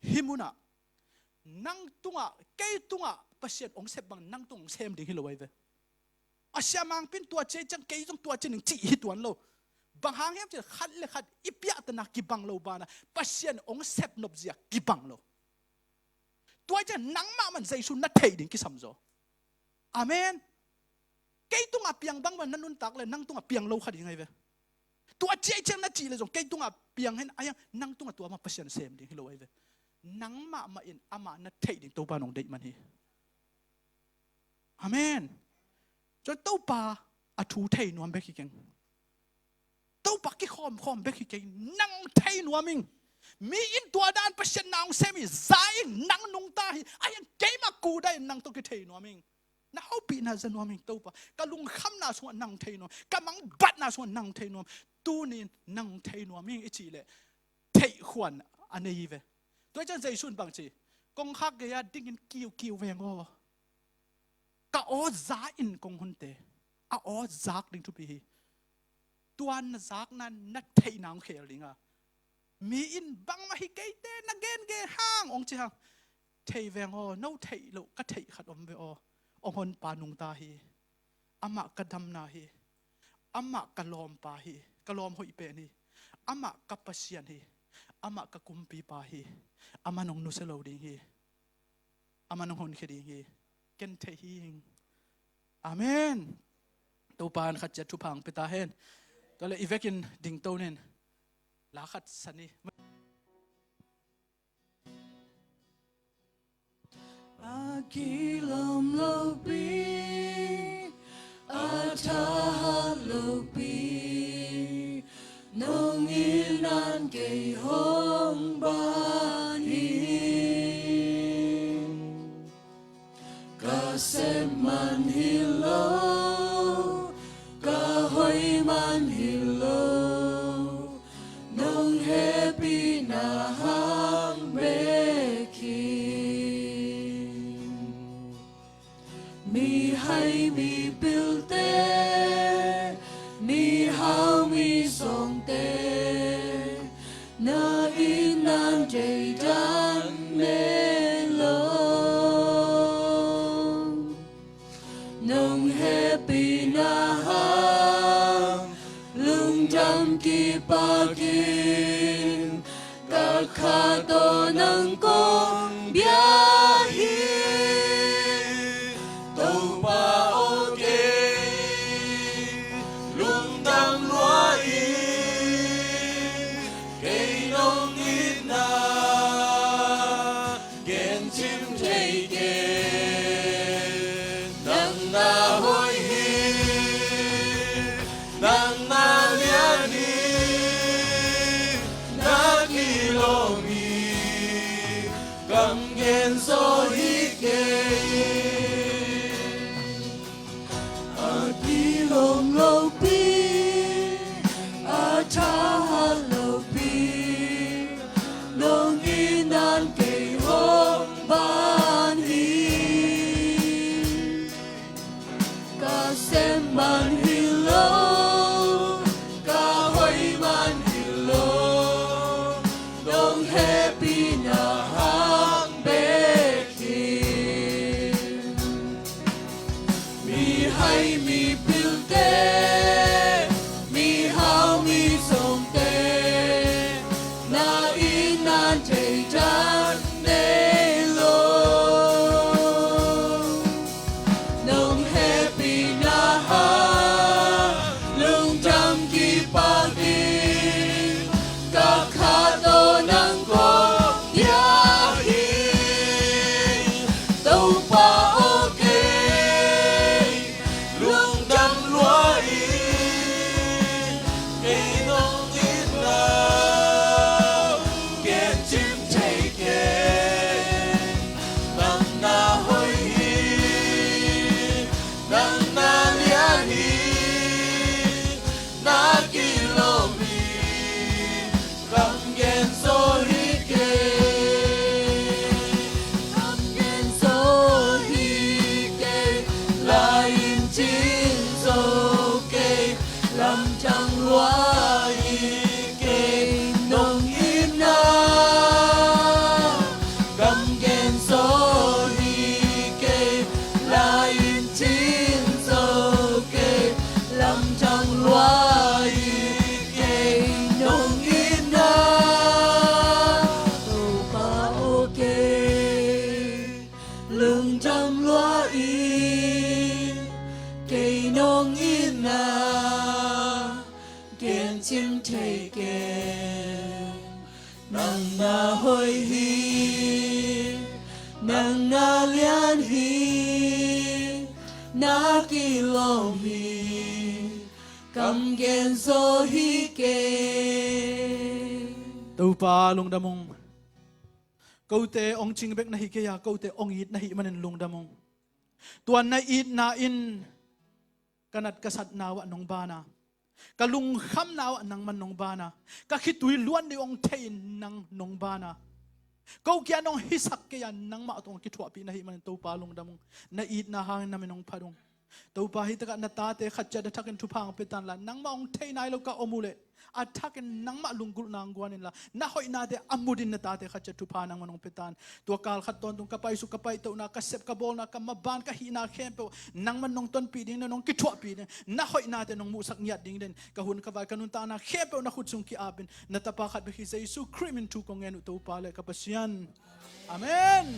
Hih munah nang tungah, kei tungah Pasian hong sep bang nang tungah hong sem ding hi lo ahi ve. A siamangpin tua cia ciang kei zong tua cia ning cih hi tuan lo. Bang hang hiam cih khat le khat i piahtana kibang lo banah Pasian hong sep nopzia kibang lo. Tua ciang nang mahmah in Jesu na theih ding kisam zaw. Amen. Kei tungah piang bang bang na nuntak le nang tungah piang lo kha ding ahi ve. Tua cia ciang na cih le zong kei tungah piang hen a hiang nang tungah tua mah Pasian sem ding hi lo ahi ve. Nang mahmah in amah na theih ding Topa nong deih man hi. Amen. Cun Topa a thu thei nuam bek hi keng. Topa kikhawmkhawm bek hi keng. Nang thei nuam ing. Mi in tua dan Pasian na hong sem hi, za ing, nang nungta hi. A hiang keimah kuda in nang tawh kithei nuam ing. Na hopihna za nuam ing Topa. Ka lungkhamna sungah nang thei nuam, ka mangbatna sungah nang thei nuam. Tunin nang thei nuam ing i cih leh theihkhuan a nei hi ve. Tua ciang Jesu in bang ci? Kongkhak gei-ah dingin kiukiu veng aw. Ka aw za in kong hunte a aw zak ding thupi hi. Tua na zakna na theihna hong khel ding a, mi in bangmah hi keite na gengen hang hong ci hang. Thei veng aw, no theih loh ka theih khat om ve aw. Hong honpa nungta hi. Amah ka damna hi. Amah ka lawmpa hi. Ka lawm hoih pen hi. Amah ka Pasian hi. Amah ka kumpipa hi. Amah nong nusia lo ding hi. Amah nong honkhia ding hi. Ken thei hi ing. Amen. Topa in khat ciat thupha hong pia ta hen. Tua leh i vekin dingto nin la khat sa ni. A kilawm lopi, a thahat lopi, nong itna in kei hong ban hi. Ka sep man hi lo, ka hoih man hi lo, nong hehpihna hang bek hi. Mihai mipilte, mihau misongte, na itna in kei dan nei lo. Nong hehpihna hang lungdam kipak ing, ka kha tawh nang kong bia hi. Topa aw, kei lungdam lua ing, kei nong itna gen cim thei kei. Nang na hoih hi, nang na lian hi, na kilawm hi, kam gen zaw hi kei. A kilawm lopi, a thahat lopi, nong itna in kei hong ban hi. Ka sep man hi lo, ka hoih man hi lo, nong hehpihna hang bek hi. Mihai mipilte, mihau misongte, na itna in thei dan nei lo. Nong hehpihna hang lungdam kipak ing, ka kha tawh nang kong bia hi. Topa aw, kei lungdam lua ing, kei nong itna gen cim thei kei. Nang na hoih hi, nang na lian hi, na kilawm hi, kam gen zaw hi kei. Kam gen zaw hi kei, la-in cin zo kei, lamdang lua hi kei nong itna. Kam gen zaw hi kei, la-in cin zo kei, lamdang lua hi kei nong itna. Topa aw, kei lungdam lua ing, kei nong itna gen cim thei kei. Nang na hoih hi, nang na lian hi, na kilawm hi, kam gen zaw hi kei. Topa lungdam ung. Kote hong cing bek na hi kei a, kote hong it na hih manin lungdam ung. Tua na itna in ka nat ka satna uh ah nong ban a, ka lungkhamna uh ah nangman nong ban a, ka khitui luan ding hong thei in nang nong ban a, ko kia nong hisak kei a, nangmah tawh hong kithuahpih na hih manin Topa lungdam ung. Na itna hangin na min hong phat ung. Topa, hih takah na tate khat ciat a thakin thupha hong pia tan la, nangmah hong thei nai lo ka om uh leh a thakin nangmah lunggulhna hong guan inla, na hoihnate a mut in na tate khat ciat thupha nangman hong pia tan. Tua kal khat tawntung ka paisuk ka paitohna, ka sep ka bawlna, ka maban ka hihna khempeuh nangman nong tonpih ding, nong kithuahpih ding, na hoihnate nong muhsak ngiat ding den ka hun ka vai ka nuntakna khempeuh na khut sung ki-ap in, na tapa khat bek hi Jesu Khrih min thu kong ngen uh Topa le ka Pasian. Amen.